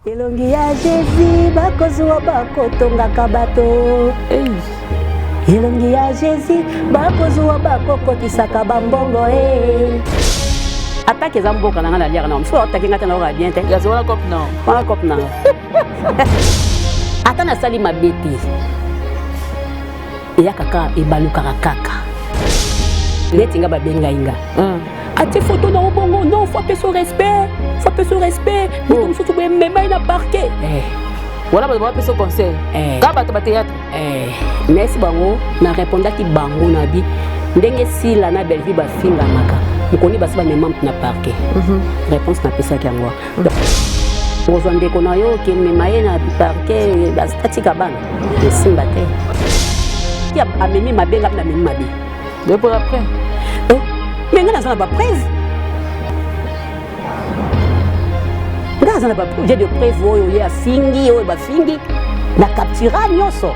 Elongi ya Jesus bakozwa bakotongaka bato. Elongi ya Jesus bakozwa bakokotisaka bambongo e. Atake eza mboka na ngai naliaka na mosusu atake ngai te nayoka bien te. Yazo wana cop na. Wana cop na. Ata nasali mabe te. Eyaka kaka ebalukaka kaka. Neti nga babengai nga. Atie photo na yo bongo non faut apesa respect faut apesa respect moto mosusu boye mema ye na parquet eh. Wana bato bapesa conseil eh. Kaka bato ba théâtre eh. Nayesi bango na répondaki bango na bi ndenge Sila na Bellevue bafingamaka mokoni basi bamema moto na parquet. Réponse napesaki yango kozwa ndeko na yo okemema ye na parquet atika bana esimba te amemi mabe nga mpe namemi mabe. Depuis après. Oh, mais nga naza na bapreuve, nga naza na bapreuve, de preuve oyo ye afingi, oyo bafingi na captura nyonso.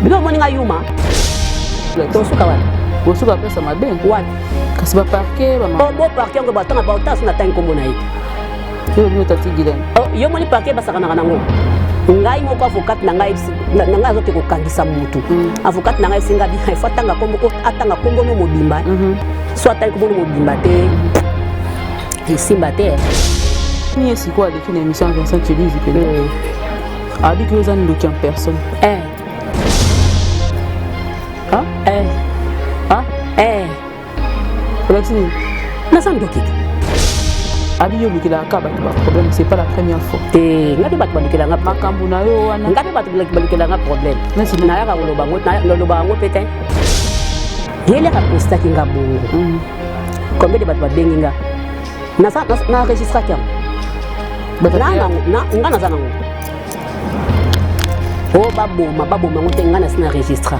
Bino omoni nga yuma tosuka wapi? Bosuka apesa mabe. Wapi? Kasi baparquet. Oh, bo parquet yango batanga baotanga so natangi nkombo na ye te. Yo bino tati Guylaine. Oh, yo moni parquet basakanaka nango. Ngai moko avocate na ngai na ngai azoke kokangisa mutu. Avocate na ngai esenga bi il faut atanga kombo, atanga kombo no mobimba. So atangi kombo no mobimba te, esimba te. Ni sikoyo aleki na émission ya Vincent Chelizi mpenza, abiki oza ndoki en personne. Eh. Ah? Eh. Ah? Eh. Olakisi nini? Naza ndoki te. Abi yo olukelaka kaka bato baproblème, c'est pas la première fois. Te, nga mpe bato balukelanga makambo na yo wana. Nga mpe bato balukelanga problème. Neti nayaka koloba yango, naloba yango mpe te. Yelaka postaki nga bongo. Combien de bato babengi nga na enregistraki yango? Bato Na ya nga naza nango o baboma baboma yango te. Nga nasi na enregistra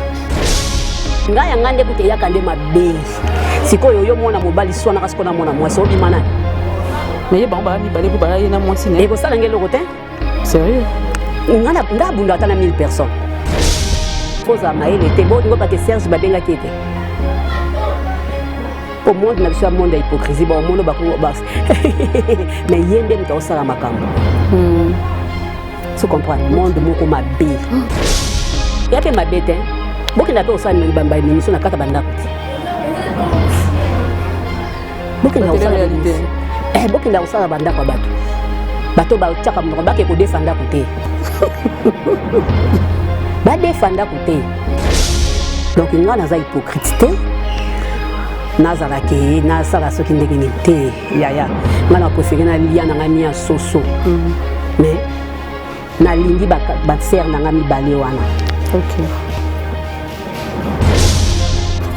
ngai yanga nde kuta eyaka nde mabe. Sikoyo yo mwana mobali swanaka sikoyo na mwana mwasi obima nani? Mais ye bango baya mibale mpo baya ye na mwasi na ye. Ekosala nge eloko te. Sérieux? Nga abunda ata na 1000 personnes. Kozala mayele te bolingo bake Serge babengaki ete po monde na biso ya monde ya hypocrisie baomono bako mais ye nde moto akosala makambo. So comprendre monde moko mabe ya mpe mabe te. Bokenda mpe kosala baémission na kati ya bandako te. Bokenda kosala Télé-réalité. Eh, bokenda kosala bandako ya bato, bato batiaka monoko bake kodefa ndako te, badefa ndako te. Donc nga naza hypocrite te, nazalaki nasala soki ndenge nini te. Yaya, nga na préféré nalia na nga nia soso, mais nalingi basere na nga mibale wana. Ok,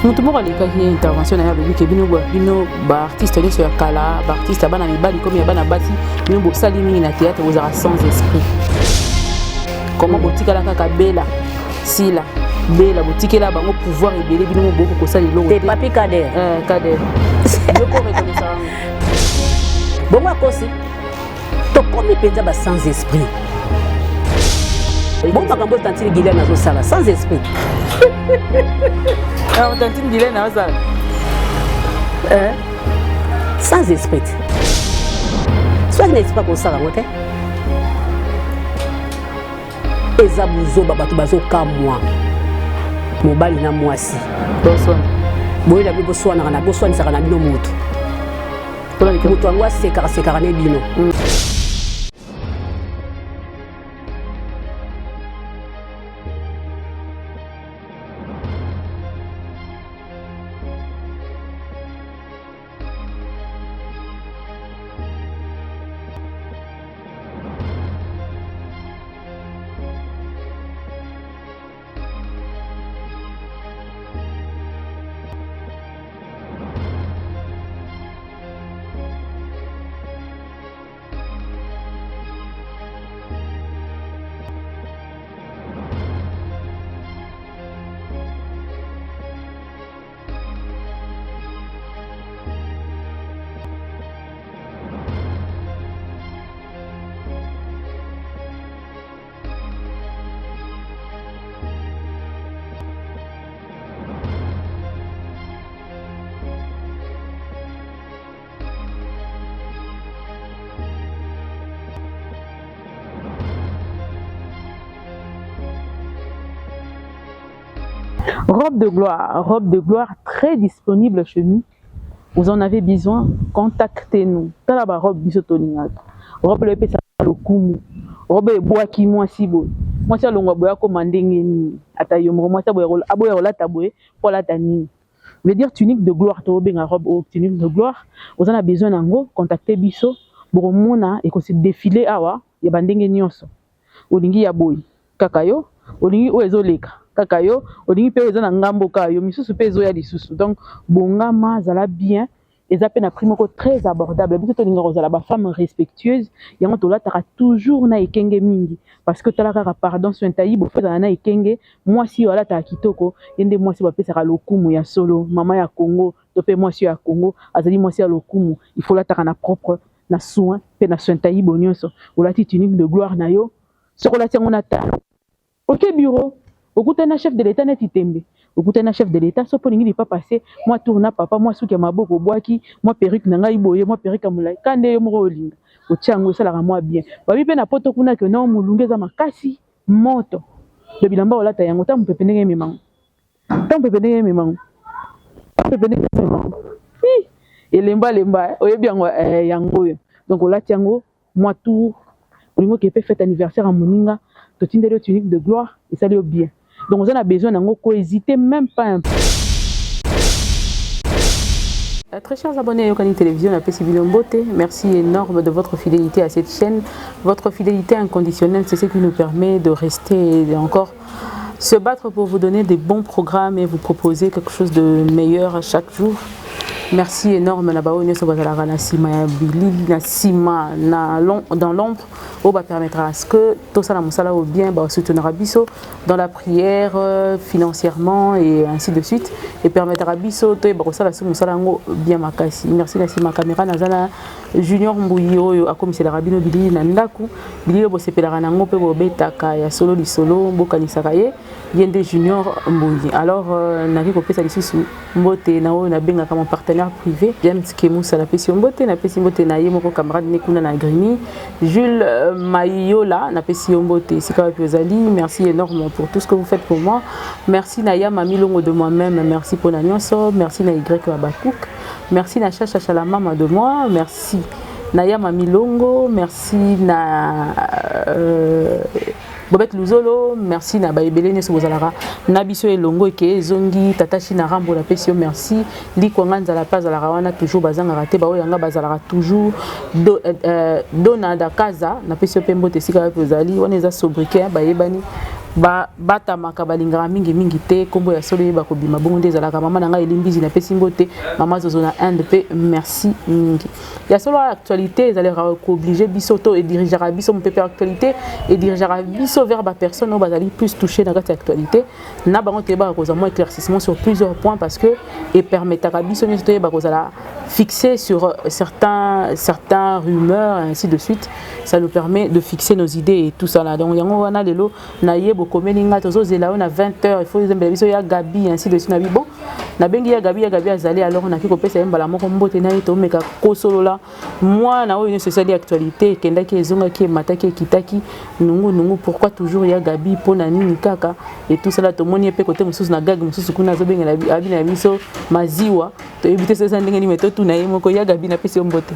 moto moko alekaki intervention na ye, alobi ke bino bino baartiste nyonso ya kala, baartiste ya bana mibali komi ya bana basi, bino bosali mingi na théâtre, bozalaka sans esprit. Comment botikala kaka Bela, Sila, Bela, botikela bango pouvoir ebele, bino mo boko kosala eloko te? Papi Kader. Eh, Kader, yoko reconnaissant yango. Bongo akosi, tokomi mpenza ba sans esprit. Bon, makambo oyo tantine Guylaine azosala sans esprit. Alors tantine Guylaine azosala Eh, sans esprit, soki na esprit akosala yango te. Eza buzoba, bato bazokamwa mobali na mwasi. Boswana. Boyela bino boswanaka na boswanisaka na bino motu moto yango asekaka sekaka ne bino. Robe de gloire, robe de gloire très disponible chez nous. Vous en avez besoin, contactez-nous. Tala ba robe biso tolingaka. Robe oyo epesaka lokumu. Robe ebwaki mwasi boye. Mwasi alongwa boye akoma ndenge nini? Ata yo moko mwasi aboya kolata boye mpo alata nini? Veut dire tunique de gloire, tobenga robe oyo tunique de gloire. Oza na besoin nango, contactez biso. Bokomona ekosi défiler awa ya bandenge nyonso. Olingi ya boye kaka yo, olingi oyo ezoleka kaka yo, olingi mpe oyo eza na ngambo kaka yo, misusu mpe ezoya lisusu. Donc bongama, zala bien. Eza mpe na prix moko très abordable. Biso tolingaka kozala bafemme respectueuse, yango tolataka toujours na ekenge mingi, parce que tala kaka, pardon, sointai bofo ezala na ekenge. Mwasi oyo alataka kitoko, ye nde mwasi bapesaka lokumu ya solo. Mama ya Congo to mpe mwasi oyo ya Congo azali mwasi ya lokumu. Il faut lataka na propre, na soin mpe na sointai bo nyonso. Olati tunique de gloire na yo, soki olati yango na talo, oke bureau, okutani na chef de l'État neti tembe, okutani na chef de l'État. So mpo olingi lipapa se mwa tour na papa, mwa suki ya maboko, obwaki mwa perruque na ngai boye, mwa perruque ya molai ka nde yo moko olinga otia yango, esalaka mwa bien. Babi mpe na poto kuna ke no molunge eza makasi, moto do bilamba olata yango, ta mopepe ndenge ememango, ta mopepe ndenge ememango, ta mopepe ndenge ememango, elemba lemba, oyebi yango yango oyo. Donc olati yango mwa tour, olingi okee mpe fête anniversaire ya moninga, totindeli yo tunique de gloire, esali yo bien. Donc oza na besoin nango, kohésiter même pas un peu. Très chers abonnés à Yokani Télévision, napesi bino mbote, merci énorme de votre fidélité à cette chaîne. Votre fidélité inconditionnelle, c'est ce qui nous permet de rester et encore se battre pour vous donner des bons programmes et vous proposer quelque chose de meilleur chaque jour. Merci énorme na baoyo nyonso bazalaka na nsima ya bilili, na nsima na dans l'ombre, oyo bapermettra à ce que tosala mosala oyo bien, basoutenira biso dans la prière, financièrement et ainsi de suite, et permettra biso toyeba kosala so mosala yango bien makasi. Merci. Na nsima caméra naza na Junior Mbuyi oyo akomiselaka bino bilili na ndako, bilili oyo bosepelaka nango mpe bobetaka ya solo lisolo, bokanisaka ye, ye nde Junior Mbuyi. Alors naki kopesa lisusu mbote na oyo nabengaka mon partenaire privé, James Kemusa, napesi yo mbote. Napesi mbote na ye moko camarade ne kuna na Grimi, Jules Mayola, napesi yo mbote esika wapi ozali. Merci énormément pour tout ce que vous faites pour moi. Merci na ya Mami Longo de moi-même, merci mpona nyonso. Merci na Y Babakouk, merci na Chacha Chala, mama de moi. Merci na ya Mami Longo, merci na Bobet Luzolo, merci na baebele nyonso bozalaka na biso elongo. Eke ezongi tata China Rambo, napesi yo merci. Likwanga nzala mpe azalaka wana toujours, bazangaka te, baoyo yanga bazalaka toujours. Dona Dakaza, napesi yo mpe mbote esika wapi ozali. Wana eza sobriquet, bayebani batamaka, balingaka mingimingi te nkombo ya solo oyeba kobima bongo nde ezalaka. Mama na ngai Elimbizi, napesi mbote. Mama Zozo na Inde mpe merci mingi. Ya solo, actualité ezalaka koobliger biso to edirigeaka biso, mopepe actualité edirigeaka biso vers bapersone oyo bazali plus touché na kati ya actualité na bango. Toyebaka kozwa mwa éclaircissement sur plusieurs points, parce que epermettaka biso nyonso toyeba kozala fixé sur certains rumeurs, ainsi de suite. Ça nous permet de fixer nos idées et tout ça là. Donc yango wana lelo na ye bokomeli nga, tozozela oyo na 20 heures, il faut ezembela biso ya Gabi, ainsi de suite. Na bi bon, nabengi ya Gabi, ya Gabi azali. Alors naki kopesa ye mbala moko mbote na ye, tomeka kosolola mwana oyo nyonso esali actualité, ekendaki, ezongaki, emataki, ekitaki, nungu nungu. Pourquoi toujours ya Gabi? Mpona nini kaka et tout ça? Tomoni ye mpe kote mosusu na gag mosusu kuna, azobengela abina biso maziwa, toyebi te so eza ndenge nini, me totuna ye moko. Ya Gabi, napesi yo mbote.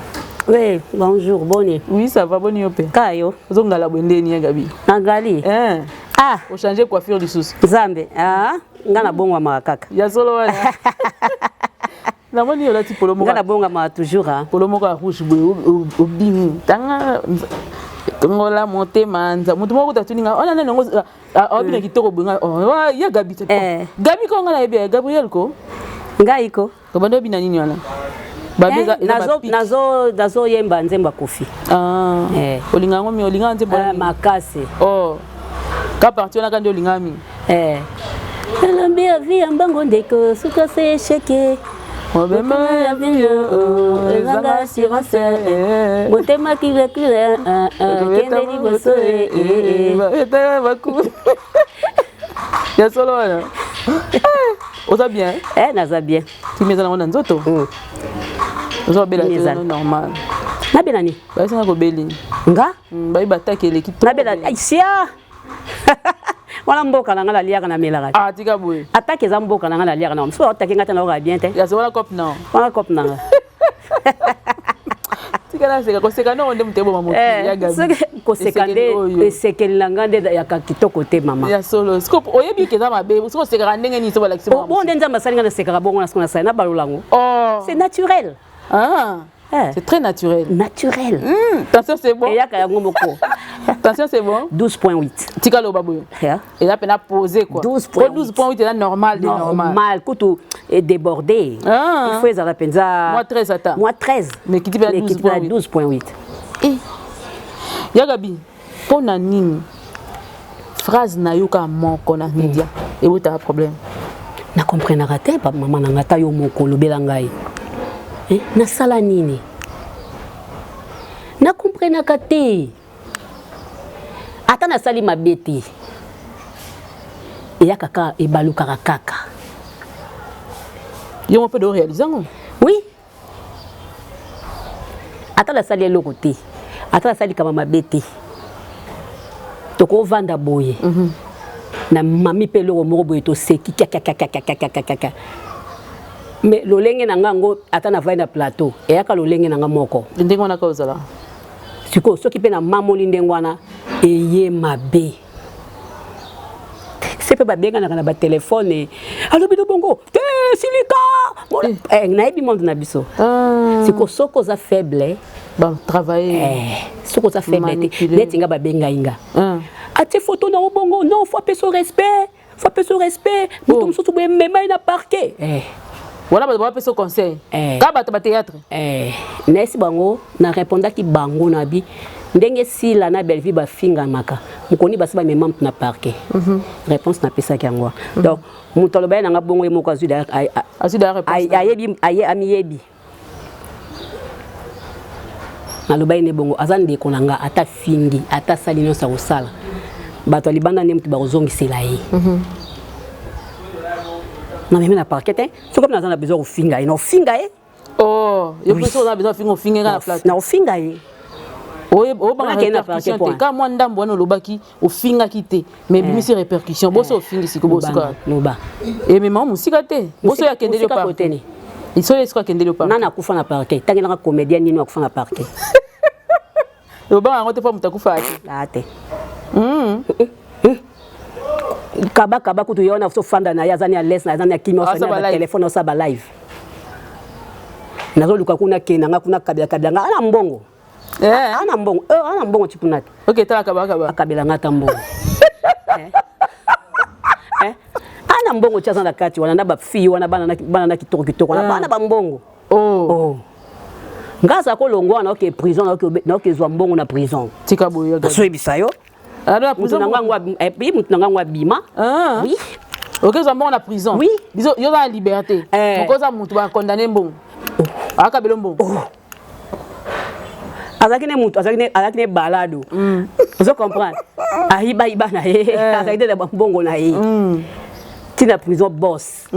Oui, bonjour, boni? Oui, ça va, boni yo mpe? Kayo. Ozongala boye ndeni, ya Gabi? Nagali. Hein. Ah, ochange coiffure lisusu? Nzambe, ah, nga nabongwamaka kaka. Ya solo wana, namoni olati polo moko. Nga nabongwamaka toujours, ah. Polo moko ya rouge boye, obimi tanga tongola motema nza moto moko kuta tuninga wana nani yango abina kitoko boye. Nga ya Gabi te. Gabi ko nga nayebi ya Gabriel ko. Ngai ko. Tobandi obina nini wana? Nazoyemba nzembo ya Kofi. Olinga yango mi olinga nzembo? Makasi. Oh, ka partie wana ka nde olinga mingi? Elombi ya vie ya mbango, ndeko, suka se échec. Mobema ya bino ezanga assurance, motema kirekire, kende liboso. Ya solo wana, oza bien? Naza bien. Kimi eza nango na nzoto, oza kobela te, normal? Nabela nini? Bayesinga kobeli. Nga? Bayi bataki eleki. Nabela sia. Wana mboka na nga, naliaka, namelaka te. Ah, tika boye. Atake eza mboka na nga, naliaka na mosusu aotake nga te, nayoka bien te. Ya wana cope na Wana cope na nga. Tika naseka, koseka nongo nde moto eboma mokili ya Gabi. Soki koseka nde Esekeli oyo. Esekeli na nga nde yaka kitoko te, mama. Ya solo, siko oyebi ke eza mabe, soki osekaka ndenge nini so balakisi? Bongo nde Nzambe asali nga, nasekaka bongo na siko nasali na balola yango. Oh. C'est naturel. Ah. Eh. C'est très naturel. Naturel. Tension, c'est bon. Eyaka yango moko. Tension, c'est bon. 12.8. Tika loba boye. Yeah. Eza mpena posé quoi. 12.8. 12.8 eza normal de normal. Normal kutu edébordé. Ah. Il faut ezala mpenza Moi 13 ata. Moi 13. Mais kiti mpe na Mais kiti mpe na 12.8. 12.8. Eh. Ya Gabi, mpo na nini phrase na yo kaka moko na média ebotaka problème? Nakomprenaka te, mama na ngai. Ata yo moko olobela ngai. Eh, nasala nini? Nakomprenaka te. Ata nasali mabe te, eya kaka, ebalukaka kaka. Yo mpo mpe do réalise yango? Oui, ata nasali eloko te, ata nasali kama mabe te, tokovanda boye na mami mpe eloko moko boye, toseki kiakiakiakiakiakiakia. Mais lolenge na nga yango, ata navandi na plateau, eyaka lolenge na nga moko. Ndenge wana kaka ozala. Sikoyo soki mpe namamoli ndenge wana, eye mabe. Se mpe babenganaka na batelefone, alobi no bongo te, silika. Eh, nayebi monde na biso. Ah. Sikoyo soki oza faible, batravaille. Eh, soki oza faible te, Manipuler. neti nga, babengai nga, Ah. atie photo na yo bongo, non, faut apesa yo respect, faut apesa yo respect, moto Oh. mosusu boye emema ye na parquet, eh. Wana bato bapesa conseil? Eh. Kaka bato bathéâtre? Eh, nayesi bango, narépondaki bango na bi ndenge Sila na Bellevue bafingamaka, mokoni basi bamema mutu na parquet. Réponse napesaki yango wana. Donc moto aloba ye nanga bongo, ye moko azwi d'ailleurs Azwi d'ailleurs réponse na ye. Ayebi, aye amiyebi. Naloba ye nde bongo, aza ndeko na nga. Ata fingi, ata asali nyonso ya kosala, bato ya libanda nde moto bakozongisela ye. Namemi na parquet te. Soki naza na besoin kofinga ye, naofinga ye. Oh, yo mpe soki oza na besoin ofinga, ofinge nga na plateau. Naofinga ye. Obanga Wana kende na répercussion parquet, te. point. Ka mwa ndambo wana olobaki, ofingaki te, mais ebimisi répercussion. Boso ofingi siko, bosuka. Loba. Emema mosika te, boso oyo akendeli yo. Mosika kote ni? Parquet, soki akendeli yo parquet. Nani akufa na parquet? Tangelanga comédien nini akufa na parquet? Obanga yango te mpo moto akufa te? Ah te. Kaba kaba kutu ye wana, sofanda na ye, aza ni à l'aise, aza ni akimi. Asala Osala ba live. Telefone, osala ba live. Nazoluka kuna, kende nga kuna, kabela kabela nga ana mbongo. Eh. Ana mbongo, eh, ana mbongo ti kuna te. Ok, tala kaba kaba. Akabela nga ata mbongo. Eh? Eh? Ana mbongo ti aza na kati wana na bafille wana, bana na kitoko kitoko wana, bana bambongo. Oh. Oh. Nga aza kolongwa wana, oke prison, naoke zwa mbongo na prison. Tika boye, ya Gabi. Nazoyebisa yo. Ah, na Mutu prison? na ngango mutu na ngango abima. Ah. Oui. Okezwa mbongo na prison? Oui. Biso yo oza na liberté. Eh. Moko oza motu bacondamné, mbongo akabela mbongo. Azalaki ne mutu, azalaki ne balado. Ozo comprendre, ayibayiba na ye, azalaki te na bambongo na ye ntina prison, boss.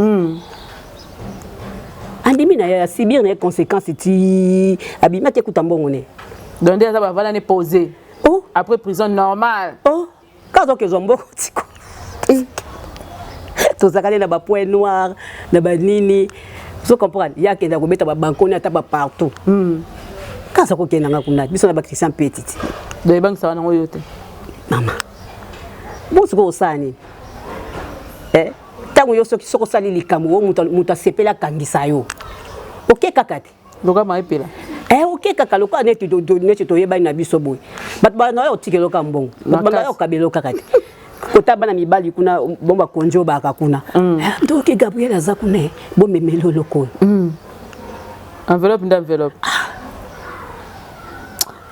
Andimi na ye, asubir na ye conséquence ti abimaki, ekuta mbongo ne. Donc nde aza bavanda ne posé. Oh. Après prison, normal. Oh, ka azokezwa mbongo tiko. Tozalaka nde na bapoint noir na banini, ozo comprendre. Ye akenda kobeta babankoni ata bapartout. Kaza kokenda nga kuna, biso na bachristien petit. Donc ebangisaka nango yo te? Mama, bon, sikoyo osala nini? Eh, ntango yo soki osali likambo oyo moto asepeli, akangisa yo, oke kaka te. Loka maepela. Eh, oke kaka lokola neti toyebani na biso boye. Bato bana oyo otikela oka mbongo, bato bana oyo okabela kaka te. Kota bana mibali kuna, bon, bakonzi oyo baka kuna. Eh, ndoki Gabriel aza kuna, eh, bomemeli oloko oyo. Enveloppe nde enveloppe.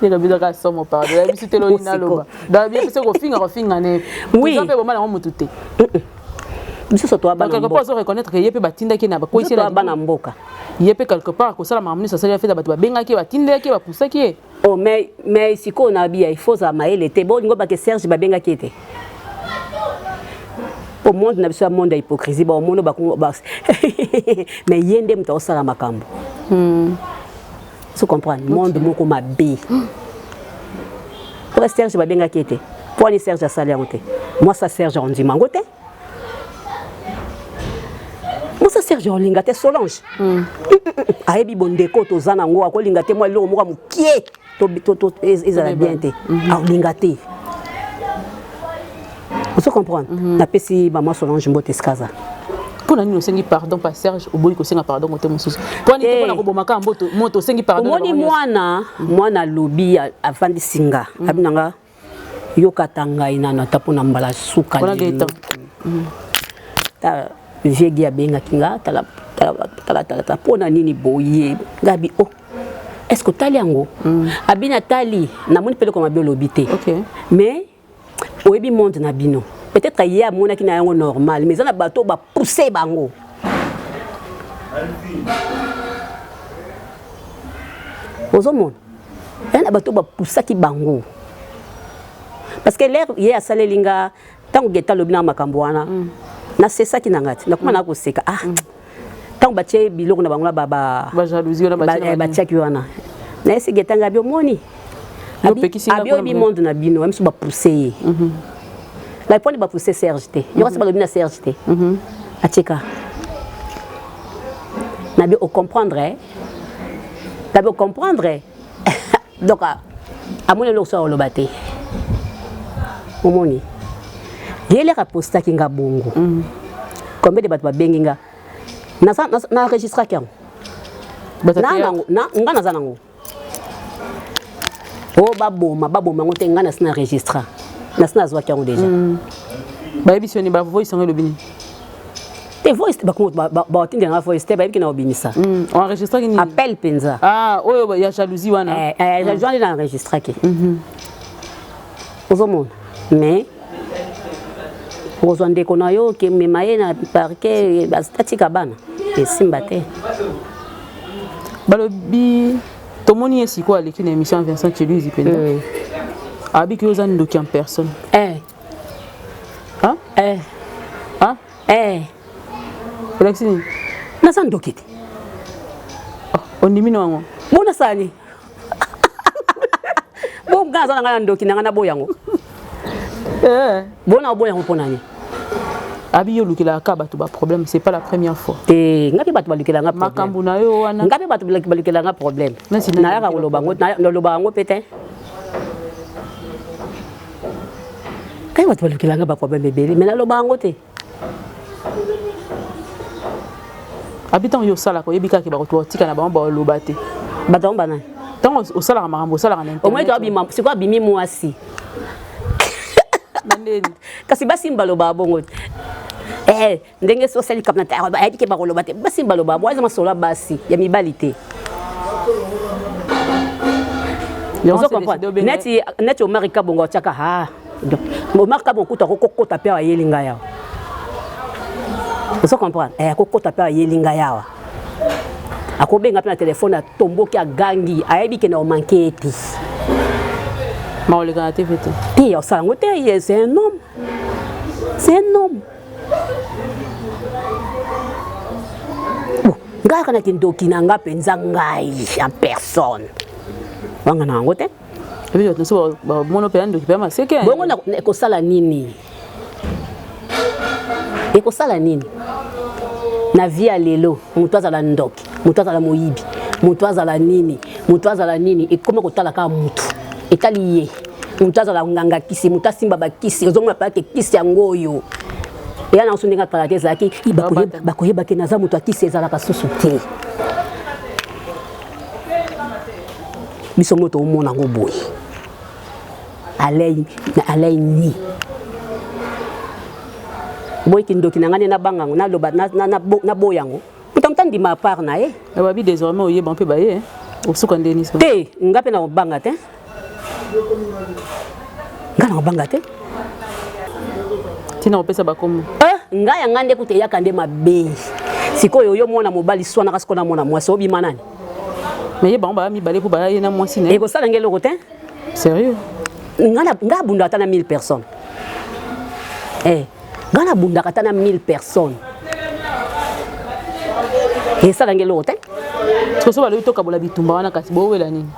Ndenge bizaka somo, pardon, ya biso te. Loyi naloba donc bien biso kofinga, kofinga ne. Oui. Mpe bomala yango motu te. Biso so toya Donc bana quelque part mboka. ozo reconnaître que ye mpe batindaki na Biso bakwesi. toya bana mboka. Ye mpe quelque part kosala makambo nyonso asali, afeta bato babengaki ye, batindaki ye, bapusaki ye. Oh, mais sikoyo na biya, il faut ozala mayele te. Bolingo bake Serge babengaki ye te po monde na biso ya monde ya hypocrisie, baomona mais ye nde moto aosala makambo. So comprendre monde moko mabe mpoka Serge babengaki ye te. Mpo ani Serge asali yango te? Mwasa Serge ondima yango te. Mwasa Serge olinga te Solange. Ayebi bondeko toza nango, akolinga te mwa eloko moko ya mokie ezala bien te. Akolinga te. Ozo comprendre? Napesi mama Solange mbote esikaza. Mpo na nini osengi pardon pa Serge, oboyi kosenga pardon kote mosusu? Mpo nini? Mpona koboma kaka mboto moto, osengi pardon. Omoni mwana, mwana alobi, avandisi nga, abi na nga: yokata ngai nano ata mpona mbala suka. Lelo ta viegi abengaki nga: tala, tala, tala, tala, mpo na nini boye? Nga abi: oh, est ce que otali yango? Abi: natali, namoni mpe eloko mabe olobi te. Mais oyebi monde na bino, peut-être ye amonaki na yango normal, mais eza na bato bapousse bango. Ozomona, eza na bato bapusaki bango, parce que l'heure ye asaleli nga, ntango Geta alobi na makambo wana, nasesaki na nga te, nakoma na koseka. Ah, ntango batie biloko na bango na batiaki wana, nayesi Geta nga: abi omoni, abi oyebi monde na bino, miso bapousse ye ngai, mponi bapousse Serge te? Yoka se balobi na Serge te. Atika nabi ocomprendre, nabi ocomprendre. Donc amoni eloko so akoloba te. Omoni ye lere apostaki nga bongo, combien de bato babengi nga, na enregistraki yango nga, naza nango o baboma baboma yango te. Nga nasi na enregistra, nasi nazwaki yango déjà. Bayebi soni ba voice yango elobi nini? Te, voice batindela nga voice te, bayebiki na kobimisa. Enregistraki nini? Appel mpenza. Ah, oyo ya jalousie wana. Jalousie wana na enregistraki. Ozomona, mais okozwa ndeko na yo okemema ye na parquet, atika bana, esimba te. Balobi tomoni ye sikoyo aleki na émission ya Vincent Cheluzi mpenza, abiki oza ndoki en personne. Eh. Hein? Eh. Hein? Eh. Olakisi nini? Naza ndoki te. Ondimi no yango? Bona sani bo nga aza na ngai na ndoki na ngai, naboya yango. Bona oboya yango mpo nani? Abi yo olukelaka bato baproblème, c'est pas la première fois. Te, nga mpe bato balukela nga. Makambo na yo wana. Nga mpe bato balukela nga problème. Nayaka koloba yango, naloba yango mpe te. Ngai bato balukela nga baproblème ebele, mais naloba yango te. Abi ntango yo osalaka, oyebi kaka bato batika na bango, baloba te. Bato yango banani? Ntango osalaka makambo, osalaka na Omoi to sikoyo abimi mwasi. Na ndeni? Kasi basi balobaka bongo te. Eh, ndenge so osali kamna te, ayebi ke bakoloba te. Basi balobaka bo, eza masolo ya basi, ya mibali te. Ozo comprendre? Neti neti Omar Kabongo atiaka, ha, Omar Kabongo kuta akokota mpe ayeli ngai awa. Ozo comprendre? Eh, akokota mpe ayeli ngai awa, akobenga mpe na telefone, atomboki, agangi, ayebi ke na omanke ye te. Maoleka na TV te. Te, osala yango te. C'est un homme, c'est un homme. Bon, ngai kaka na kindoki na nga mpenza, ngai en personne wanga na yango te. Ebi bato nyonso bamona mpenza ndoki mpe maseke. Bongo ekosala nini? Ekosala nini na vie ya lelo? Moto azala ndoki, moto azala moyibi, moto azala nini, moto azala nini, ekoma kotala kaka motu, etali ye. Moto azala nganga kisi, moto asimba bakisi, ozomona pake kisi yango oyo eya na so ndenge akalaka, ezalaki bakoyebake naza moto ya kisi, ezalaka susu te. Biso moto omona yango boye, alei alei ni boye, kindoki na ngai nde nabanga yango, naloba naboya yango, moto moto andima part na ye. Babi désormais oyeba mpe baye osuka ndeni. Te, nga mpe nakobanga te, nga nakobanga te. Ntina kopesa bakombo. Ngai ya ngai nde kuta eyaka nde mabe. Sikoyo yo mwana mobali swanaka sikoyo na mwana mwasi, obima nani? Mais ye bango baya mibale mpo baya ye na mwasi na. Ekosala nge eloko te. Sérieux? Nga abundaka ata na 1000 personnes. Eh, nga nabundaka ata na 1000 personnes, esala nge eloko te. Soso balobi tokabola bitumba wana, kasi bowela nini?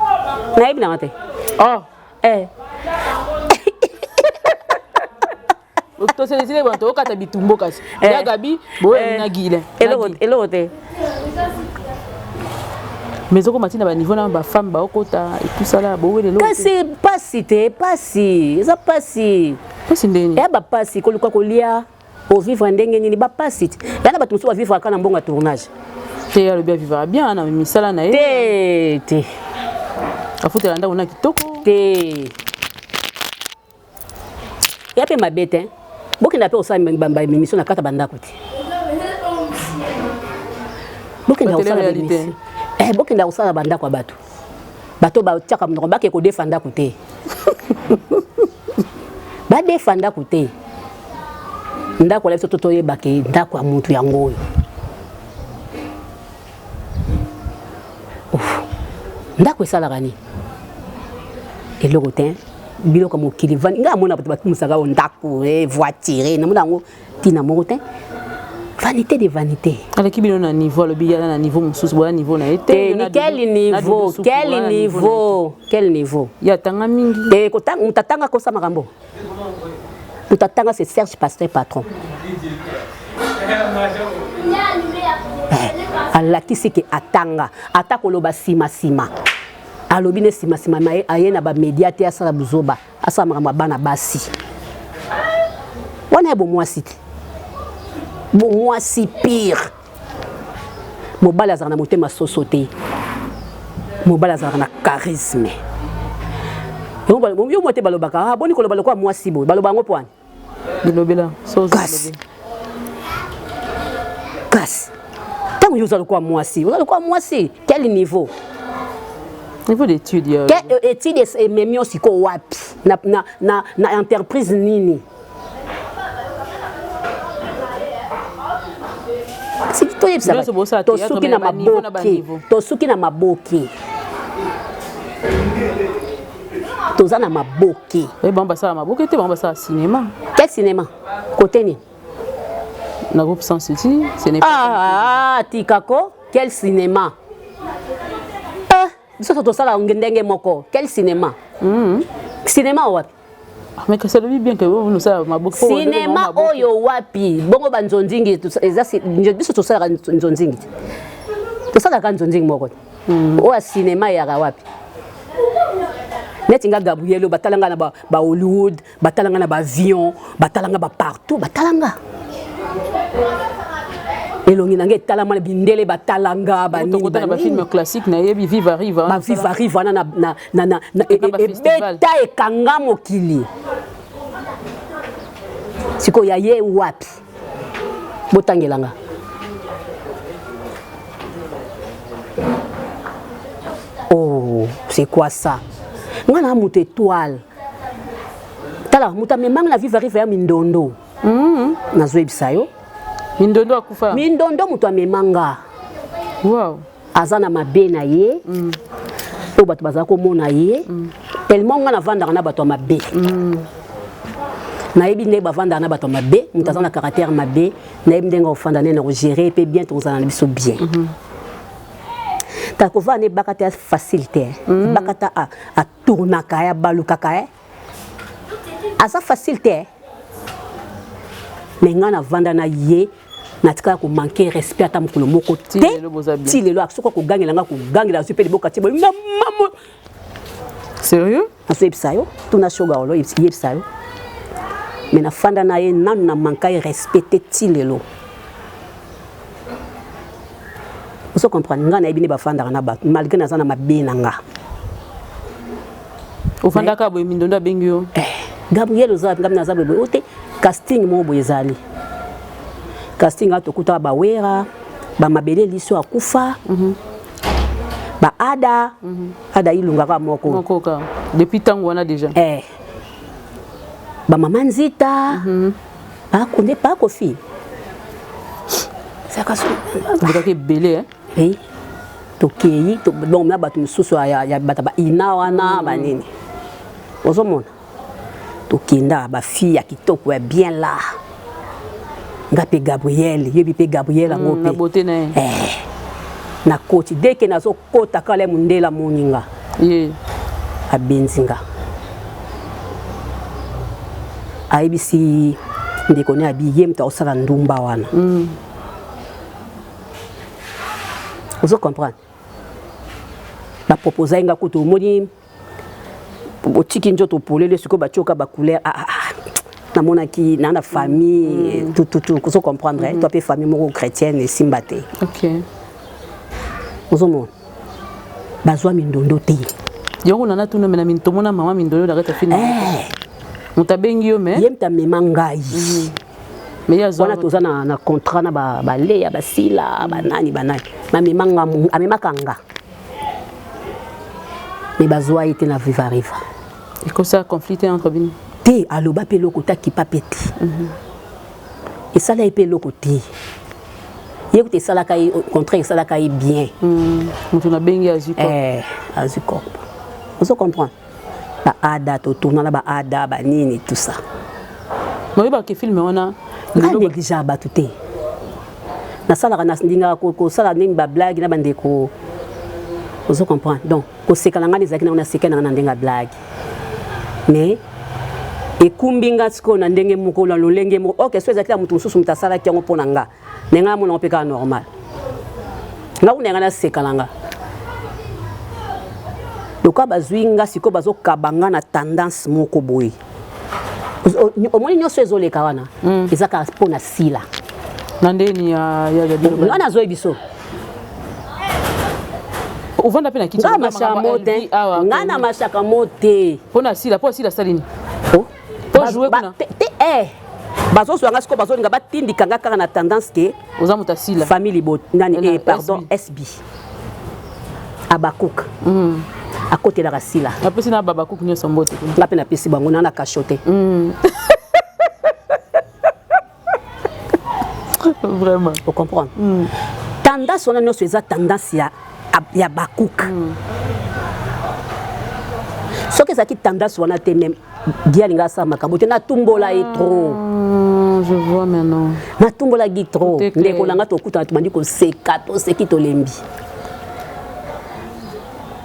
Nayebi nanga te. Oh. Eh. Toselesile bon tokata bitumbo kasi. Eh. Ya Gabi, boye eh. na Guilain. Eloko eloko te. Mais okoma ntina baniveau na bafemme baokota etusala bowelelo kasi pasi te pasi eza pasi pasi ndeni ya bapasi koluka kolia ovivre ndenge nini bapasi te ya na bato mosusu bavivre kaka na mbongo ya tournage te alobi avivaka bien na misala na ye te te afutela ndako na kitoko te ya mpe mabe te bokenda mpe kosala baémission na kati ya bandako te bokenda kosala baémission eh, bokenda kosala bandako ya bato bato batiaka monoko bake kodefa ndako te badefa ndako te ndako na biso to toyebake ndako ya motu yango oyo ndako esalaka nini eloko te biloko ya mokili vandi ngai amona bato bakumisaka oyo ndako eh, voiture namona yango ntina moko te vanité de vanité aleki bino na niveau alobi yala na niveau mosusu boya niveau na ye te ni quel niveau quel niveau quel niveau ye atanga mingi te kotanga moto atanga kosa makambo moto atanga c'est Serge Pasteur patron eh, alakisi ke atanga ata koloba nsima nsima alobi ne nsima nsima aye na bamedia te asala buzoba asala makambo ya bana basi wana ya bomwasi te bomwasi pire mobali azalaka na motema soso te mobali azalaka na charisme yo mwa te balobaka ah, boni koloba lokola mwasi boye baloba yango pwani bilobela kasi kasi ntango yo oza lokola mwasi oza lokola mwasi quel niveau niveau d'étude ya quelle euh, étude ememi yo sikoyo wapi na, na, na, na entreprise nini toyebisa tosuki na maboke tosuki na maboke toza na maboke eh, bango basala maboke te bango basala cinéma quel cinéma kote nini na groupe sans souci ce n'est pas ah, ah, tikako quel cinéma ah, biso tosala ndenge moko quel cinéma mm -hmm. cinéma wapi ah, mais kasi alobi bien que nosala maboke cinéma oyo wapi bongo banzonzingi eza biso tosalaka nzonzingi te tosalaka nzonzingi moko te mm. oyo ya cinéma eyaka wapi neti nga gabriel oyo batala nga na ba hollywood batala nga na baavion batala nga bapartout batala nga elongi na nga etalama na bindele batala nga banini classique nayebi viva riva ba viva riva wana ebeta ekanga mokili sikoyo ya ye wapi botangela nga oh c'est quoi ça nga na moto étoile tala moto amemanga na viva riva ya mindondo mm. nazoyebisa yo mindondo akufa mindondo moto amemanga wow. aza na mabe na ye mm. oyo bato bazala komona ye mm. tellement nga navandaka na bato ya mabe mm. nayebi ndenge bavandaka na bato ya mabe moto aza na caractère mabe nayebi ndenge ofanda ndenge na kogere mpe bien tokozala na biso bien mm -hmm. ta kovanda na ebaka te facile te mm. ebaka ta atournaka ye abalukaka ye aza facile te me ngai navanda na ye natikala komanke respect ata mokolo moko te ti lelo soki akogangela ngai kogangela azwi mpe liboka tie boye nga mamo sérieux nazoyebisa yo tuna shoga olo yebisa yo me nafanda na ye nanu na manka ye respect te ti lelo ozo comprendre ngai nayebi nde bafandaka na bato malgré naza na mabe na nga ofandaka boye mindondo abengi yo eh, gabriel oza ngai naza boye boye ote casting moko boye ezali casting awa tokutaka bawera bamabele liso akufa mm -hmm. ba ada mm -hmm. ada ilunga kaka moko moko ka depuis ntango wana déjà eh. bamama nzita mm -hmm. bakonde pakofi bokaki ebele eh? Oui. Tokei to, donc na bato mosusu ya, ya bato ba ina wana mm. banini ozomona tokenda bafille ya kitoko ya bien la nga mpe gabriel yebi mpe gabriel yango mpe mm, eh, nakoti deke nazokota kala ye mondele amoni nga yeah. abenzi nga ayebisi Ndeko ne abi ye moto akosala ndumba wana. Ozo comprendre? Baproposa ye nga kutu, omoni otiki nzoto polele, sikoyo batioka bacouleur. Ah, ah, ah. Namonaki na famille, tututu, ozo comprendre? To mpe famille moko chrétienne esimba te. Ozomona bazwa mindondo te. Yango nana tuna me na tomona mama mindondo na kati ya film. Moto abengi yo me Ye moto amema ngai. Me ye azwa Wana toza na contrat na baleya, basila, banani banani, bamema nga, amemaka nga, me bazwa ye te na Viva Riva. Ekosala conflit te entre bino? Te, aloba mpe eloko te, akipa mpe te. Esala ye mpe eloko te. Ye kuta esalaka ye, au contraire, esalaka ye bien. Moto nabengi azwi. Eh, azwi corp, ozo comprendre? Baada totourna na baada banini, tout ça. Oyebaka film wana? Nga négligeaka bato te. Nasalaka, ndingaka kosala nini, bablague na bandeko, ozo comprendre? Donc koseka na ngai ezalaki nango, naseka na ngai na ndenge ya blague, mais ekumbi nga sikoyo na ndenge moko, na lolenge moko. Ok, so ezalaki na moto mosusu, moto asalaki yango mpo na nga, me ngai amonango mpe kaka normal. Nga kuna yanga naseka na nga lokola bazwi nga sikoyo, bazokaba nga na tendance moko boye. Omoni nyonso ezoleka wana, eza kaka mpo na sila. Na ndeni ya bino? Nga nazoyi biso. Ovanda mpe na kiti. Nga mashaka mo te, nga na mashaka mo te. Mpo na sila, mpo asila asali nini? Po jouer kuna? Te, eh, bazozwa nga sikoyo, bazolinga batindika nga kaka na tendance ke Oza moto asila. Famille libo nani, eh, pardon, SB Abakuk akotelaka sila. Napesi na babakuk nyonso mbote. Nga mpe napesi bango na kasho te. Vraiment. Ocomprendre? Tendance wana nyonso eza tendance ya Bakuk. Soki ezalaki tendance wana te, même Gi alinga asala makambo te. Natumbola ye trop. Je vois maintenant. Natumbola Gi trop. Ndeko na nga, tokutana, tobandi koseka, toseki, tolembi.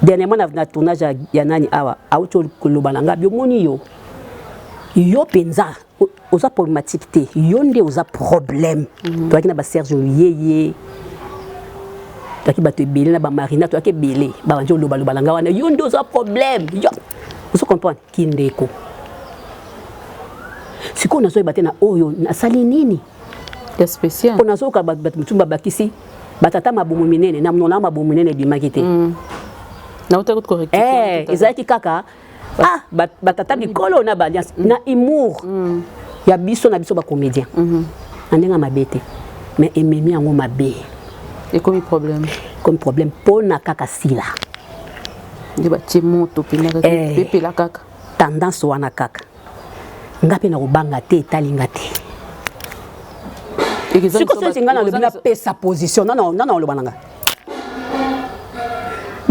Dernièrement na tournage ya nani awa, auti koloba na nga: biomoni yo, yo mpenza oza problématique te, yo nde oza problème. Toyaki na baserge Oyeye, toyaki bato ebele na bamarina, toyaki ebele, babandi olobaloba na nga wana: yo nde oza problème, yo ozo comprendre kindeko. Sikoyo nazoyeba te na oyo nasali nini ya spécial. Mpo nazoyoka bato mosusu babakisi batata mabumu minene na monona, mabumu minene ebimaki te. Ezalaki kaka ah, batata mikolo na baalliance na humour ya biso na biso bacomédien, na ndenge mabe te, mais ememi yango mabe. Ekomi problème. Ekomi problème mpona kaka sila. Nde batie moto mpenza, epela kaka. Tendance wana kaka, nga mpe nakobanga te, etalinga te. Siko soki nga nalobi napesa position, nana oloba na nga